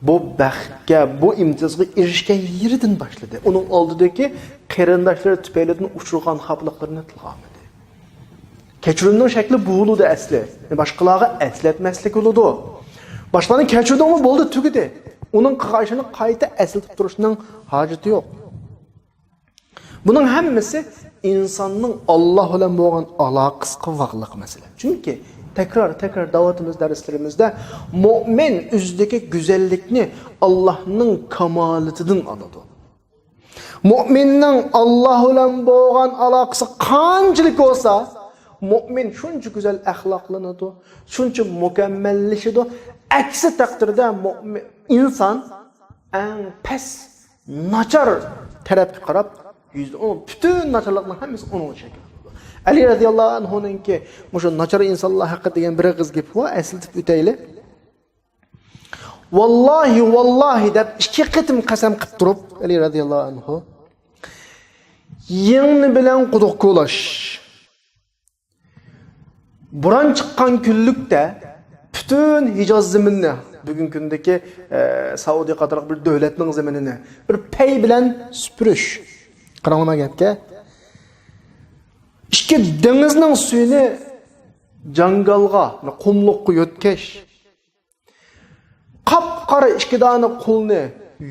بۇ بەختكە، بۇ ئىمتىيازغا ئېرىشكەن يېرىدىن باشلىدى. ئۇنىڭ ئالدىدىكى قېرىنداشلىرى تۈپەيلىدىن ئۇچرىغان خاپىلىقلىرىنى تىلغا ئالمىدى. كەچۈرۈمنىڭ شەكلى بۇ بولىدۇ ئەسلى. باشقىلارغا ئەسلەتمەسلىك بولىدۇ. باشقىلارنى كەچۈردۈڭمۇ، بولدى، تۈگىدى. ئۇنىڭ قىلغان ئىشىنى قايتا ئەسلىتىپ تۇرۇشنىڭ ھاجىتى يوق. بۇنىڭ ھەممىسى ئىنساننىڭ ئاللا بىلەن بولغان ئالاقىسىغا باغلىق مەسىلە. چۈنكى تەكرار، تەكرار دەۋاتىمىز دەرسلىرىمىزدە، مۆمىن ئۆزىدىكى گۈزەللىكنى ئاللانىڭ كامالىتىدىن ئالىدۇ. مۆمىننىڭ ئاللا بىلەن بولغان ئالاقىسى قانچىلىك بولسا، مۆمىن شۇنچە گۈزەل ئەخلاقلىنىدۇ، شۇنچە مۇكەممەللىشىدۇ. ئەكسى تەقدىردە مۆمىن، ئىنسان ئەڭ پەس، ناچار تەرەپكە قاراپ يۈزدە ئۇنىڭ پۈتۈن ناچارلىقنىڭ ھەممىسى ئۇنىڭغا شەكىللىنىدۇ. ئەلى رەزىياللاھۇ ئەنھۇنىڭكى مۇشۇ ناچار ئىنسانلار ھەققىدە دېگەن بىر ئېغىز گېپى بار، ئەسلىتىپ ئۆتەيلى. ۋاللاھى، ۋاللاھى دەپ ئىككى قېتىم قەسەم قىلىپ تۇرۇپ، ئەلى رەزىياللاھۇ ئەنھۇ، يىڭنە بىلەن قۇدۇق كولاش. بوران چىققان كۈنلۈكتە پۈتۈن ھىجاز زېمىنىنى، بۈگۈنكى كۈندىكى، ئە، سەئۇدى قاتارلىق بىر دۆلەتنىڭ زېمىنىنى بىر پەي بىلەن سۈپۈرۈش. قاراڭلار گەپكە. ئىككى دېڭىزنىڭ سۈيىنى جاڭگالغا، قۇملۇققا يۆتكەش. قاپقارا ئىككى دانە قۇلنى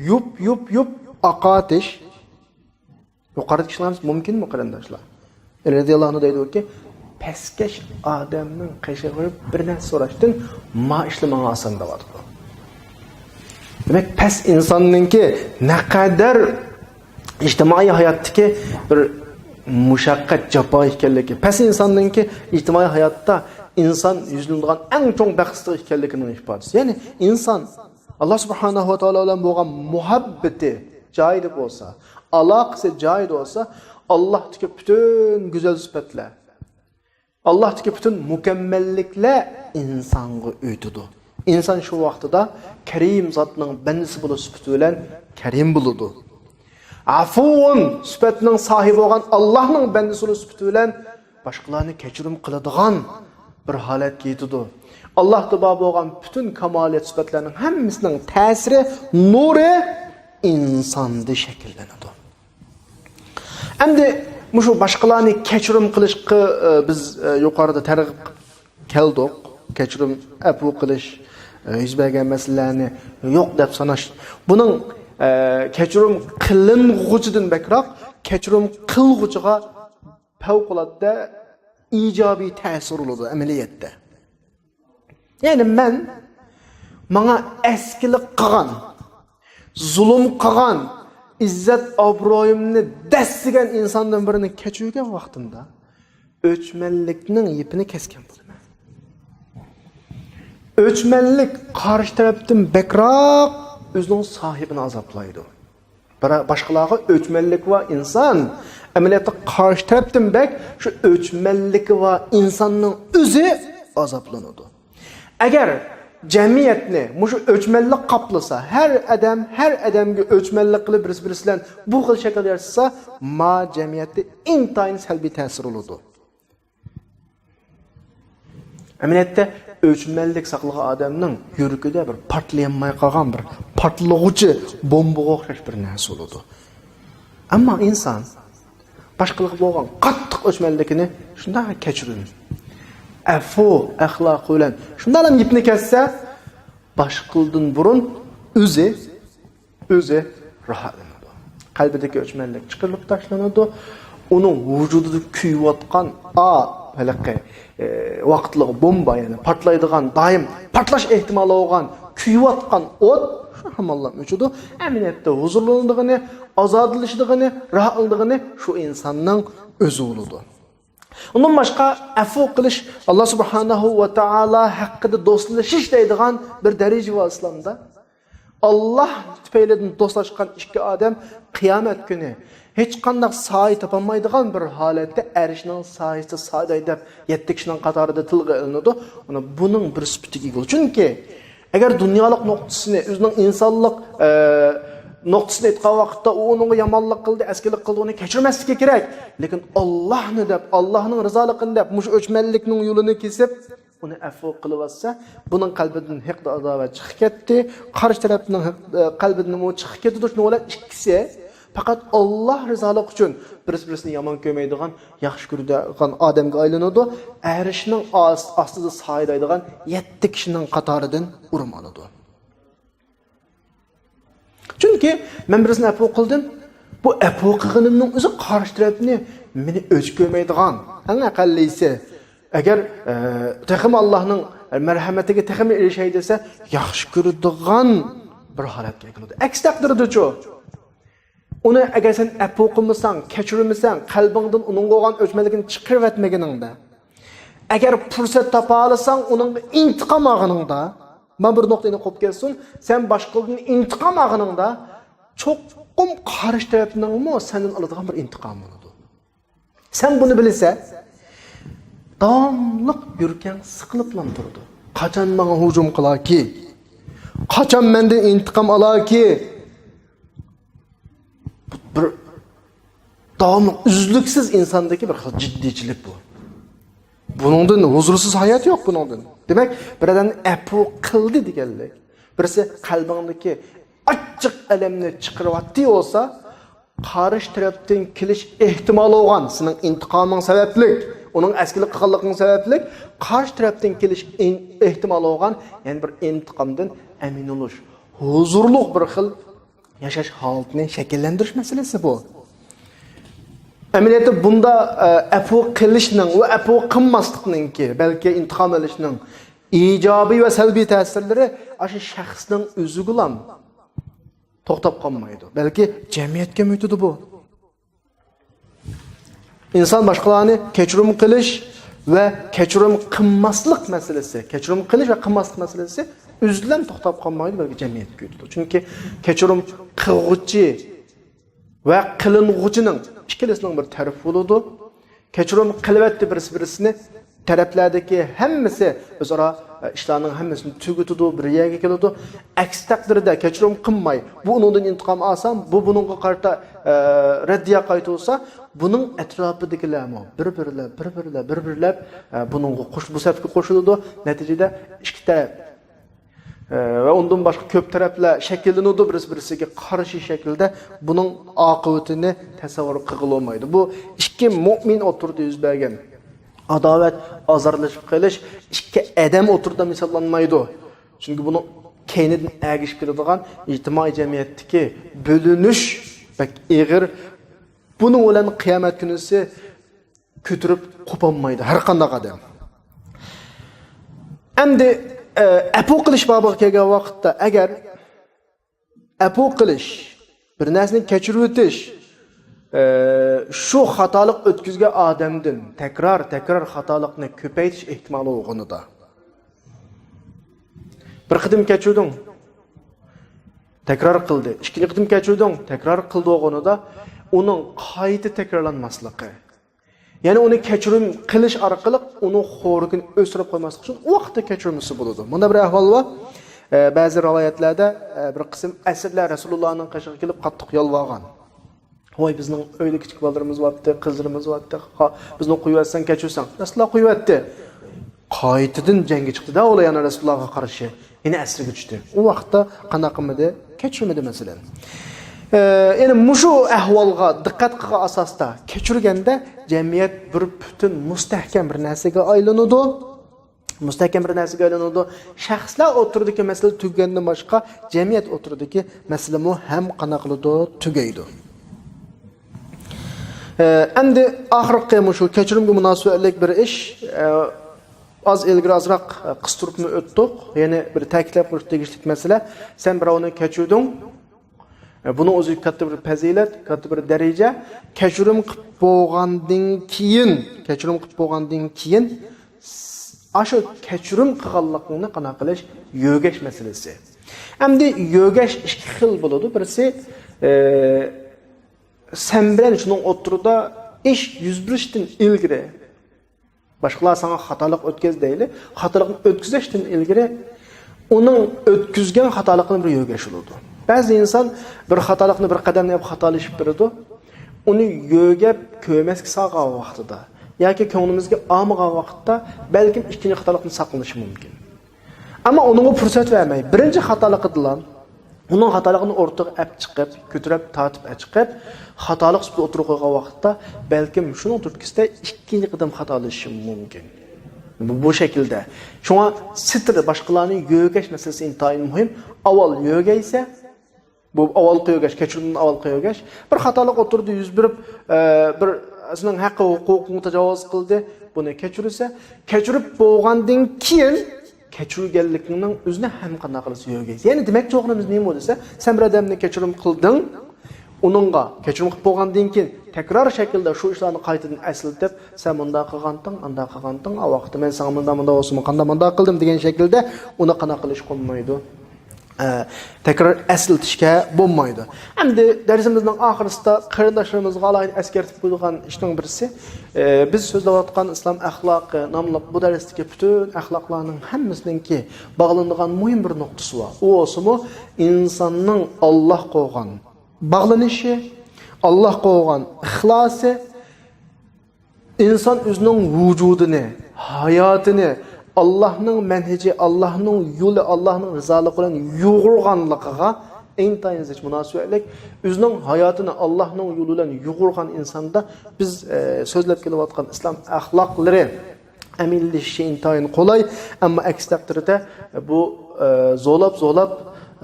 يۇپ، يۇپ، يۇپ ئاقارتىش. يۇقىرىدىكى ئىشلارنىڭ ھەممىسى مۇمكىنمۇ، قېرىنداشلار؟ ئەلى رەزىياللاھۇ ئەنھۇ دەيدۇكى، پەسكەش ئادەمنىڭ قېشىغا بېرىپ بىر نەرسە سوراشتىن ما ئىشلار ماڭا ئاسان دەۋاتىدۇ. دېمەك، پەس ئىنساننىڭكى نەقەدەر ئىجتىمائىي ھاياتتىكى بىر مۇشەققەت، جاپا ئىكەنلىكى، پەس ئىنساننىڭكى ئىجتىمائىي ھاياتتا ئىنسان يۈزلىنىدىغان ئەڭ چوڭ بەختسىزلىك ئىكەنلىكىنىڭ ئىپادىسى. يەنى ئىنسان ئاللا سۇبھانەھۇ ۋە تائالا بىلەن بولغان مۇھەببىتى جايىدا بولسا، ئالاقىسى جايىدا بولسا، ئاللاھتىكى پۈتۈن گۈزەل سۈپەتلەر، ئاللاھتىكى پۈتۈن مۇكەممەللىكلەر ئىنسانغا ئۆتىدۇ. ئىنسان شۇ ۋاقتىدا كەرىم زاتنىڭ بەندىسى بولۇش سۈپىتى بىلەن كەرىم بولىدۇ. ئەفۇۋۇن سۈپەتنىڭ ساھىبى بولغان ئاللاھنىڭ بەندىسى بولۇش سۈپىتى بىلەن باشقىلارنى كەچۈرۈم قىلىدىغان بىر ھالەتكە يېتىدۇ. ئاللاھتا بار بولغان پۈتۈن كامالىيەت سۈپەتلەرنىڭ ھەممىسىنىڭ تەسىرى، نۇرى ئىنساندا شەكىللىنىدۇ. ئەمدى مۇشۇ باشقىلارنى كەچۈرۈم قىلىشقا، ئە، بىز، ئە، يۇقىرىدا تەرغىب قىلىپ كەلدۇق. كەچۈرۈم، ئەپۇ قىلىش، ئە، يۈز بەرگەن مەسىلىلەرنى يوق دەپ ساناش. بۇنىڭ، ئە، كەچۈرۈم قىلىنغۇچىدىن بەكرەك كەچۈرۈم قىلغۇچىغا پەۋقۇلئاددە ئىجابىي تەسىر بولىدۇ ئەمەلىيەتتە. يەنى مەن ماڭا ئەسكىلىك قىلغان، زۇلۇم قىلغان، ئىززەت ئابرۇيۇمنى دەسسىگەن ئىنساندىن بىرىنى كەچۈرگەن ۋاقتىمدا ئۆچمەنلىكنىڭ يىپىنى كەسكەن بولىمەن. ئۆچمەنلىك قارشى تەرەپتىن بەكرەك ئۆزىنىڭ ساھىبىنى ئازابلايدۇ. بىراق باشقىلارغا ئۆچمەنلىكى بار ئىنسان ئەمەلىيەتتە قارشى تەرەپتىن بەك شۇ ئۆچمەنلىكى بار ئىنساننىڭ ئۆزى ئازابلىنىدۇ. ئەگەر جەمئىيەتنى مۇشۇ ئۆچمەنلىك قاپلىسا، ھەر ئادەم ھەر ئادەمگە ئۆچمەنلىك قىلىپ، بىرسى بىرسى بىلەن بۇ خىل شەكىلدە ياشىسا، ما جەمئىيەتتە ئىنتايىن سەلبىي تەسىر بولىدۇ. ئەمەلىيەتتە ئۆچمەنلىك ساقلىغان ئادەمنىڭ يۈرىكىدە بىر پارتلىيالماي قالغان بىر پارتلىغۇچى بومبىغا ئوخشاش بىر نەرسە بولىدۇ. ئەمما ئىنسان باشقىلارغا بولغان قاتتىق ئۆچمەنلىكىنى شۇنداق كەچۈرۈم، ئەفۇ ئەخلاقى بىلەن شۇنداقلا يىپنى كەسسە، باشقىلىرىدىن بۇرۇن ئۆزى ئۆزى راھەتلىنىدۇ. قەلبىدىكى ئۆچمەنلىك چىقىرىلىپ تاشلىنىدۇ. ئۇنىڭ ۋۇجۇدىدا كۆيۈۋاتقان ئا، ھېلىقى، ئى، ۋاقىتلىق بومبا، يەنى پارتلايدىغان، دائىم پارتلاش ئېھتىمالى بولغان، كۆيۈۋاتقان ئوت ھامانلا ئۆچىدۇ. ئەمەلىيەتتە ھۇزۇرلىنىدىغىنى، ئازادىلىشىدىغىنى، راھەتلىنىدىغىنى شۇ ئىنساننىڭ ئۆزى بولىدۇ. ئۇنىڭ باشقا ئەپۇ قىلىش، ئاللا سۇبھانەھۇ ۋە تائالا ھەققىدە دوستلىشىش دەيدىغان بىر دەرىجە بار ئىسلامدا. ئاللا تۈپەيلىدىن دوستلاشقان ئىككى ئادەم قىيامەت كۈنى ھېچقانداق سايە تاپالمايدىغان بىر ھالەتتە ئەرشنىڭ سايىسىدا سايىداي دەپ يەتتە كىشىنىڭ قاتارىدا تىلغا ئېلىنىدۇ. مانا بۇنىڭ بىر سۈپىتىگە ئىگە بولىدۇ. چۈنكى ئەگەر دۇنيالىق نۇقتىسىنى، ئۆزىنىڭ ئىنسانلىق، ئە، نۇقتىسىنى ئېيتقان ۋاقىتتا، ئۇ ئۇنىڭغا يامانلىق قىلدى، ئەسكىلىك قىلدى، ئۇنى كەچۈرمەسلىكى كېرەك. لېكىن ئاللاھنى دەپ، ئاللاھنىڭ رىزالىقىنى دەپ، مۇشۇ ئۆچمەنلىكنىڭ يولىنى كېسىپ، ئۇنى ئەپۇ قىلىۋەتسە، بۇنىڭ قەلبىدىن ھېقىد-ئاداۋەت چىقىپ كەتتى، قارشى تەرەپنىڭ ھېق-، ئە، قەلبىدىنمۇ چىقىپ كېتىدۇ. شۇنىڭ بىلەن ئىككىسى پەقەت ئاللاھ رىزالىقى ئۈچۈن بىرسى-بىرسىنى يامان كۆرمەيدىغان، ياخشى كۆرىدىغان ئادەمگە ئايلىنىدۇ. ئەرشنىڭ ئاس-، ئاستىدا سايىدايدىغان يەتتە كىشىنىڭ قاتارىدىن ئورۇن ئالىدۇ. چۈنكى مەن بىرسىنى ئەپۇ قىلدىم، بۇ ئەپۇ قىلغىنىمنىڭ ئۆزى قارشى تەرەپنى مېنى ئۆچ كۆرمەيدىغان، ئەڭ ئەقەللىسى، ئەگەر، ئە، تېخىمۇ ئاللاھنىڭ مەرھەمىتىگە تېخىمۇ ئېرىشەي دېسە، ياخشى كۆرىدىغان بىر ھالەتكە كېلىدۇ. ئەكس تەقدىردىچۇ؟ ئۇنى ئەگەر سەن ئەپۇ قىلمىساڭ، كەچۈرمىسەڭ، قەلبىڭدىن ئۇنىڭغا بولغان ئۆچمەنلىكىنى چىقىرىۋەتمىگىنىڭدە، ئەگەر پۇرسەت تاپالىساڭ، ئۇنىڭغا ئىنتىقام ئالغىنىڭدا، مانا بىر نۇقتا ئېنىق قويۇپ كەتسۇن، سەن باشقىلىرىدىن ئىنتىقام ئالغىنىڭدا، چوقۇم قارشى تەرەپنىڭمۇ سەندىن ئالىدىغان بىر ئىنتىقامى بولىدۇ. سەن بۇنى بىلىسەن، داۋاملىق يۈرىكىڭ سىقىلىپلا تۇرىدۇ. قاچان ماڭا ھۇجۇم قىلاركى؟ قاچان مەندىن ئىنتىقام ئالاركى؟ بىر داۋاملىق، ئۈزلۈكسىز ئىنساندىكى بىر خىل جىددىيچىلىك بۇ. بۇنىڭدىن ھۇزۇرسىز ھايات يوق بۇنىڭدىن. دېمەك، بىر ئادەمنى ئەپۇ قىلدى دېگەنلىك، بىرسى قەلبىڭدىكى ئاچچىق ئەلەمنى چىقىرىۋەتتى بولسا، قارشى تەرەپتىن كېلىش ئېھتىمالى بولغان، سېنىڭ ئىنتىقامىڭ سەۋەبلىك، ئۇنىڭ ئەسكىلىك قىلغانلىقىڭ سەۋەبلىك، قارشى تەرەپتىن كېلىش ئىن-، ئېھتىمالى بولغان يەنە بىر ئىنتىقامدىن ئەمىن بولۇش، ھۇزۇرلۇق بىر خىل ياشاش ھالىتىنى شەكىللەندۈرۈش مەسىلىسى بۇ. ئەمەلىيەتتە بۇندا، ئە، ئەپۇ قىلىشنىڭ ۋە ئەپۇ قىلماسلىقنىڭكى، بەلكى ئىنتىقام ئېلىشنىڭ ئىجابىي ۋە سەلبىي تەسىرلىرى ئاشۇ شەخسنىڭ ئۆزىگىلا توختاپ قالمايدۇ، بەلكى جەمئىيەتكە ئۆتىدۇ بۇ. ئىنسان باشقىلارنى كەچۈرۈم قىلىش ۋە كەچۈرۈم قىلماسلىق مەسىلىسى، كەچۈرۈم قىلىش ۋە قىلماسلىق مەسىلىسى ئۆزىدىن توختاپ قالمايدۇ، بەلكى جەمئىيەتكە ئۆتىدۇ. چۈنكى كەچۈرۈم قىلغۇچى ۋە قىلىنغۇچىنىڭ ئىككىلىسىنىڭ بىر تەرىپى بولىدۇ. كەچۈرۈم قىلىۋەتتى بىرسى بىرسىنى، تەرەپلەردىكى ھەممىسى ئۆزئارا، ئە، ئىشلارنىڭ ھەممىسىنى تۈگىتىدۇ، بىر يەرگە كېلىدۇ. ئەكس تەقدىردە كەچۈرۈم قىلماي، بۇ ئۇنىڭدىن ئىنتىقام ئالسا، بۇ بۇنىڭغا قارىتا، ئە، رەددىيە قايتۇرسا، بۇنىڭ ئەتراپىدىكىلەرمۇ بىر-بىرلەپ، بىر-بىرلەپ، بىر-بىرلەپ، ئە، بۇنىڭغا قوش-، بۇ سەپكە قوشۇلىدۇ. نەتىجىدە ئىككى تەرەپ، ئە، ۋە ئۇندىن باشقا كۆپ تەرەپلەر شەكىللىنىدۇ، بىرسى-بىرسىگە قارشى شەكىلدە. بۇنىڭ ئاقىۋىتىنى تەسەۋۋۇر قىلغىلى بولمايدۇ. بۇ ئىككى مۆمىن ئوتتۇرىدا يۈز بەرگەن ئاداۋەت، ئازارلىشىپ قېلىش ئىككى ئادەم ئوتتۇرىدا مىساللانمايدۇ. چۈنكى بۇنىڭ كەينىدىن ئەگىشىپ كېلىدىغان ئىجتىمائىي جەمئىيەتتىكى بۆلۈنۈش بەك ئېغىر. بۇنىڭ بىلەن قىيامەت كۈنىسى كۆتۈرۈپ قوپالمايدۇ ھەر قانداق ئادەم. ئەمدى، ئە، ئەپۇ قىلىش بابىغا كەلگەن ۋاقىتتا، ئەگەر ئەپۇ قىلىش، بىر نەرسىنى كەچۈرۈۋېتىش، ئە، شۇ خاتالىق ئۆتكۈزگەن ئادەمدىن تەكرار، تەكرار خاتالىقنى كۆپەيتىش ئېھتىمالى بولغىنىدا، بىر قېتىم كەچۈردۈڭ، تەكرار قىلدى، ئىككىنچى قېتىم كەچۈردۈڭ، تەكرار قىلدى بولغىنىدا، ئۇنىڭ قايتا تەكرارلانماسلىقى، يەنى ئۇنى كەچۈرۈم قىلىش ئارقىلىق ئۇنىڭ خورلۇقىنى ئۆستۈرۈپ قويماسلىق ئۈچۈن ئۇ ۋاقىتتا كەچۈرمىسى بولىدۇ. مۇنداق بىر ئەھۋال بار. ئە، بەزى رىۋايەتلەردە، ئە، بىر قىسىم ئەسىرلەر رەسۇلۇللانىڭ قېشىغا كېلىپ قاتتىق يالۋارغان. ۋاي، بىزنىڭ ئۆيدە كىچىك بالىلىرىمىز بارتتى، قىزلىرىمىز بارتتى. ها، بىزنى قويۇۋەتسەڭ كەچۈرسەڭ. رەسۇلۇللا قويۇۋەتتى. قايتىدىن جەڭگە چىقتى-دە ئۇلار يەنە رەسۇلۇللاغا قارشى. يەنە ئەسىرگە چۈشتى. ئۇ ۋاقىتتا قانداق قىلمىدى؟ كەچۈرمىدى، مەسىلەن. ئە، يەنى مۇشۇ ئەھۋالغا دىققەت قىلغان ئاساستا كەچۈرگەندە جەمئىيەت بىر پۈتۈن مۇستەھكەم بىر نەرسىگە ئايلىنىدۇ. مۇستەھكەم بىر نەرسىگە ئايلىنىدۇ. شەخسلەر ئوتتۇرىدىكى مەسىلە تۈگىگەندىن باشقا، جەمئىيەت ئوتتۇرىدىكى مەسىلىمۇ ھەم قانداق قىلىدۇ؟ تۈگەيدۇ. ئەمدى ئاخىرقى مۇشۇ كەچۈرۈمگە مۇناسىۋەتلىك بىر ئىش. ئاز ئىلگىرى ئازراق قىستۇرۇپمۇ ئۆتتۇق. يەنە بىر تەكىتلەپ قويۇش تېگىشلىك مەسىلە. سەن بىراۋنى كەچۈردۈڭ. بۇنىڭ ئۆزى كاتتا بىر پەزىلەت، كاتتا بىر دەرىجە. كەچۈرۈم قىلىپ بولغاندىن كېيىن، كەچۈرۈم قىلىپ بولغاندىن كېيىن ئاشۇ كەچۈرۈم قىلغانلىقىڭنى قانداق قىلىش؟ يۆگەش مەسىلىسى. ئەمدى يۆگەش ئىككى خىل بولىدۇ. بىرسى، ئە، سەن بىلەن شۇنىڭ ئوتتۇرىدا ئىش يۈز بېرىشتىن ئىلگىرى باشقىلار ساڭا خاتالىق ئۆتكەز دەيلى، خاتالىقنى ئۆتكۈزۈشتىن ئىلگىرى ئۇنىڭ ئۆتكۈزگەن خاتالىقىنى بىر يۆگەش بولىدۇ. بەزى ئىنسان بىر خاتالىقنى، بىر قەدەمنى ئېلىپ خاتالىشىپ بېرىدۇ. ئۇنى يۆگەپ كۆرمەسكە سالغان ۋاقتىدا ياكى كۆڭلىمىزگە ئالمىغان ۋاقىتتا بەلكىم ئىككىنچى خاتالىقتىن ساقلىنىشى مۇمكىن. ئەمما ئۇنىڭغا پۇرسەت بەرمەي، بىرىنچى خاتالىقىدىلا ئۇنىڭ خاتالىقىنى ئورتىغا ئەپ چىقىپ، كۆتۈرۈپ، تارتىپ ئەپ چىقىپ، خاتالىق سۈپىتىدە ئوتتۇرىغا قويغان ۋاقىتتا بەلكىم شۇنىڭ تۈرتكىسىدە ئىككىنچى قېتىم خاتالىشىشى مۇمكىن. بۇ، بۇ شەكىلدە. شۇڭا سىتىر، باشقىلارنى يۆگەش مەسىلىسى ئىنتايىن مۇھىم. ئاۋۋال يۆگەيسە، بۇ ئاۋۋالقى يۆگەش، كەچۈرۈمدىن ئاۋۋالقى يۆگەش. بىر خاتالىق ئوتتۇرىدا يۈز بېرىپ، ئە، بىر سېنىڭ ھەق ھوقۇقۇڭغا تاجاۋۇز قىلدى، بۇنى كەچۈرىسەن. كەچۈرۈپ بولغاندىن كېيىن كەچۈرگەنلىكىڭنىڭ ئۆزىنى ھەم قانداق قىلىسەن؟ يۆگەيسەن. يەنى دېمەكچى بولغىنىمىز نېمە دېسە، سەن بىر ئادەمنى كەچۈرۈم قىلدىڭ، ئۇنىڭغا كەچۈرۈم قىلىپ بولغاندىن كېيىن تەكرار شەكىلدە شۇ ئىشلارنى قايتىدىن ئەسلىتىپ، سەن مۇنداق قىلغانتىڭ، ئانداق قىلغانتىڭ، ئا ۋاقىتتا مەن ساڭا مۇنداق، مۇنداق بولسىمۇ، قانداق مۇنداق قىلدىم دېگەن شەكىلدە ئۇنى قانداق قىلىشقا بولمايدۇ. ئە، تەكرار ئەسلىتىشكە بولمايدۇ. ئەمدى دەرسىمىزنىڭ ئاخىرىسىدا قېرىنداشلىرىمىزغا ئالاھىدە ئەسكەرتىپ قويىدىغان ئىشنىڭ بىرسى، ئە، بىز سۆزلەۋاتقان ئىسلام ئەخلاقى ناملىق بۇ دەرستىكى پۈتۈن ئەخلاقلارنىڭ ھەممىسىنىڭكى باغلىنىدىغان مۇھىم بىر نۇقتىسى بار. ئۇ بولسىمۇ ئىنساننىڭ ئاللاھقا بولغان باغلىنىشى، ئاللاھقا بولغان ئىخلاسى، ئىنسان ئۆزىنىڭ ۋۇجۇدىنى، ھاياتىنى ئاللاھنىڭ مەنھىجى، ئاللاھنىڭ يولى، ئاللاھنىڭ رىزالىقى بىلەن يۇغۇرغانلىقىغا ئىنتايىن زىچ مۇناسىۋەتلىك. ئۆزىنىڭ ھاياتىنى ئاللاھنىڭ يولى بىلەن يۇغۇرغان ئىنساندا بىز، ئە، سۆزلەپ كېلىۋاتقان ئىسلام ئەخلاقلىرى ئەمەلىيلىشىشى ئىنتايىن قولاي. ئەمما ئەكس تەقدىردە بۇ، ئە، زورلاپ، زورلاپ،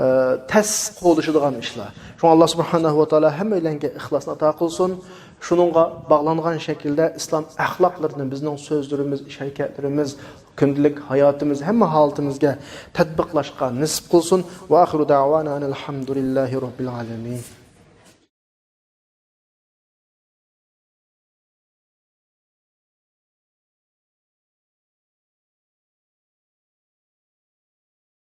ئە، تەس قوغلىشىدىغان ئىشلار. شۇڭا ئاللا سۇبھانەھۇ ۋە تائالا ھەممەيلەنگە ئىخلاسنى ئاتا قىلسۇن. شۇنىڭغا باغلانغان شەكىلدە ئىسلام ئەخلاقلىرىنى بىزنىڭ سۆزلىرىمىز، ئىش-ھەرىكەتلىرىمىز، كۈندىلىك ھاياتىمىز، ھەممە ھالىتىمىزگە تەتبىقلاشقا نېسىپ قىلسۇن. ۋە ئاخىرۇ دەۋانا ئەنىل ھەمدۇلىللاھى رەببىل ئالەمىن.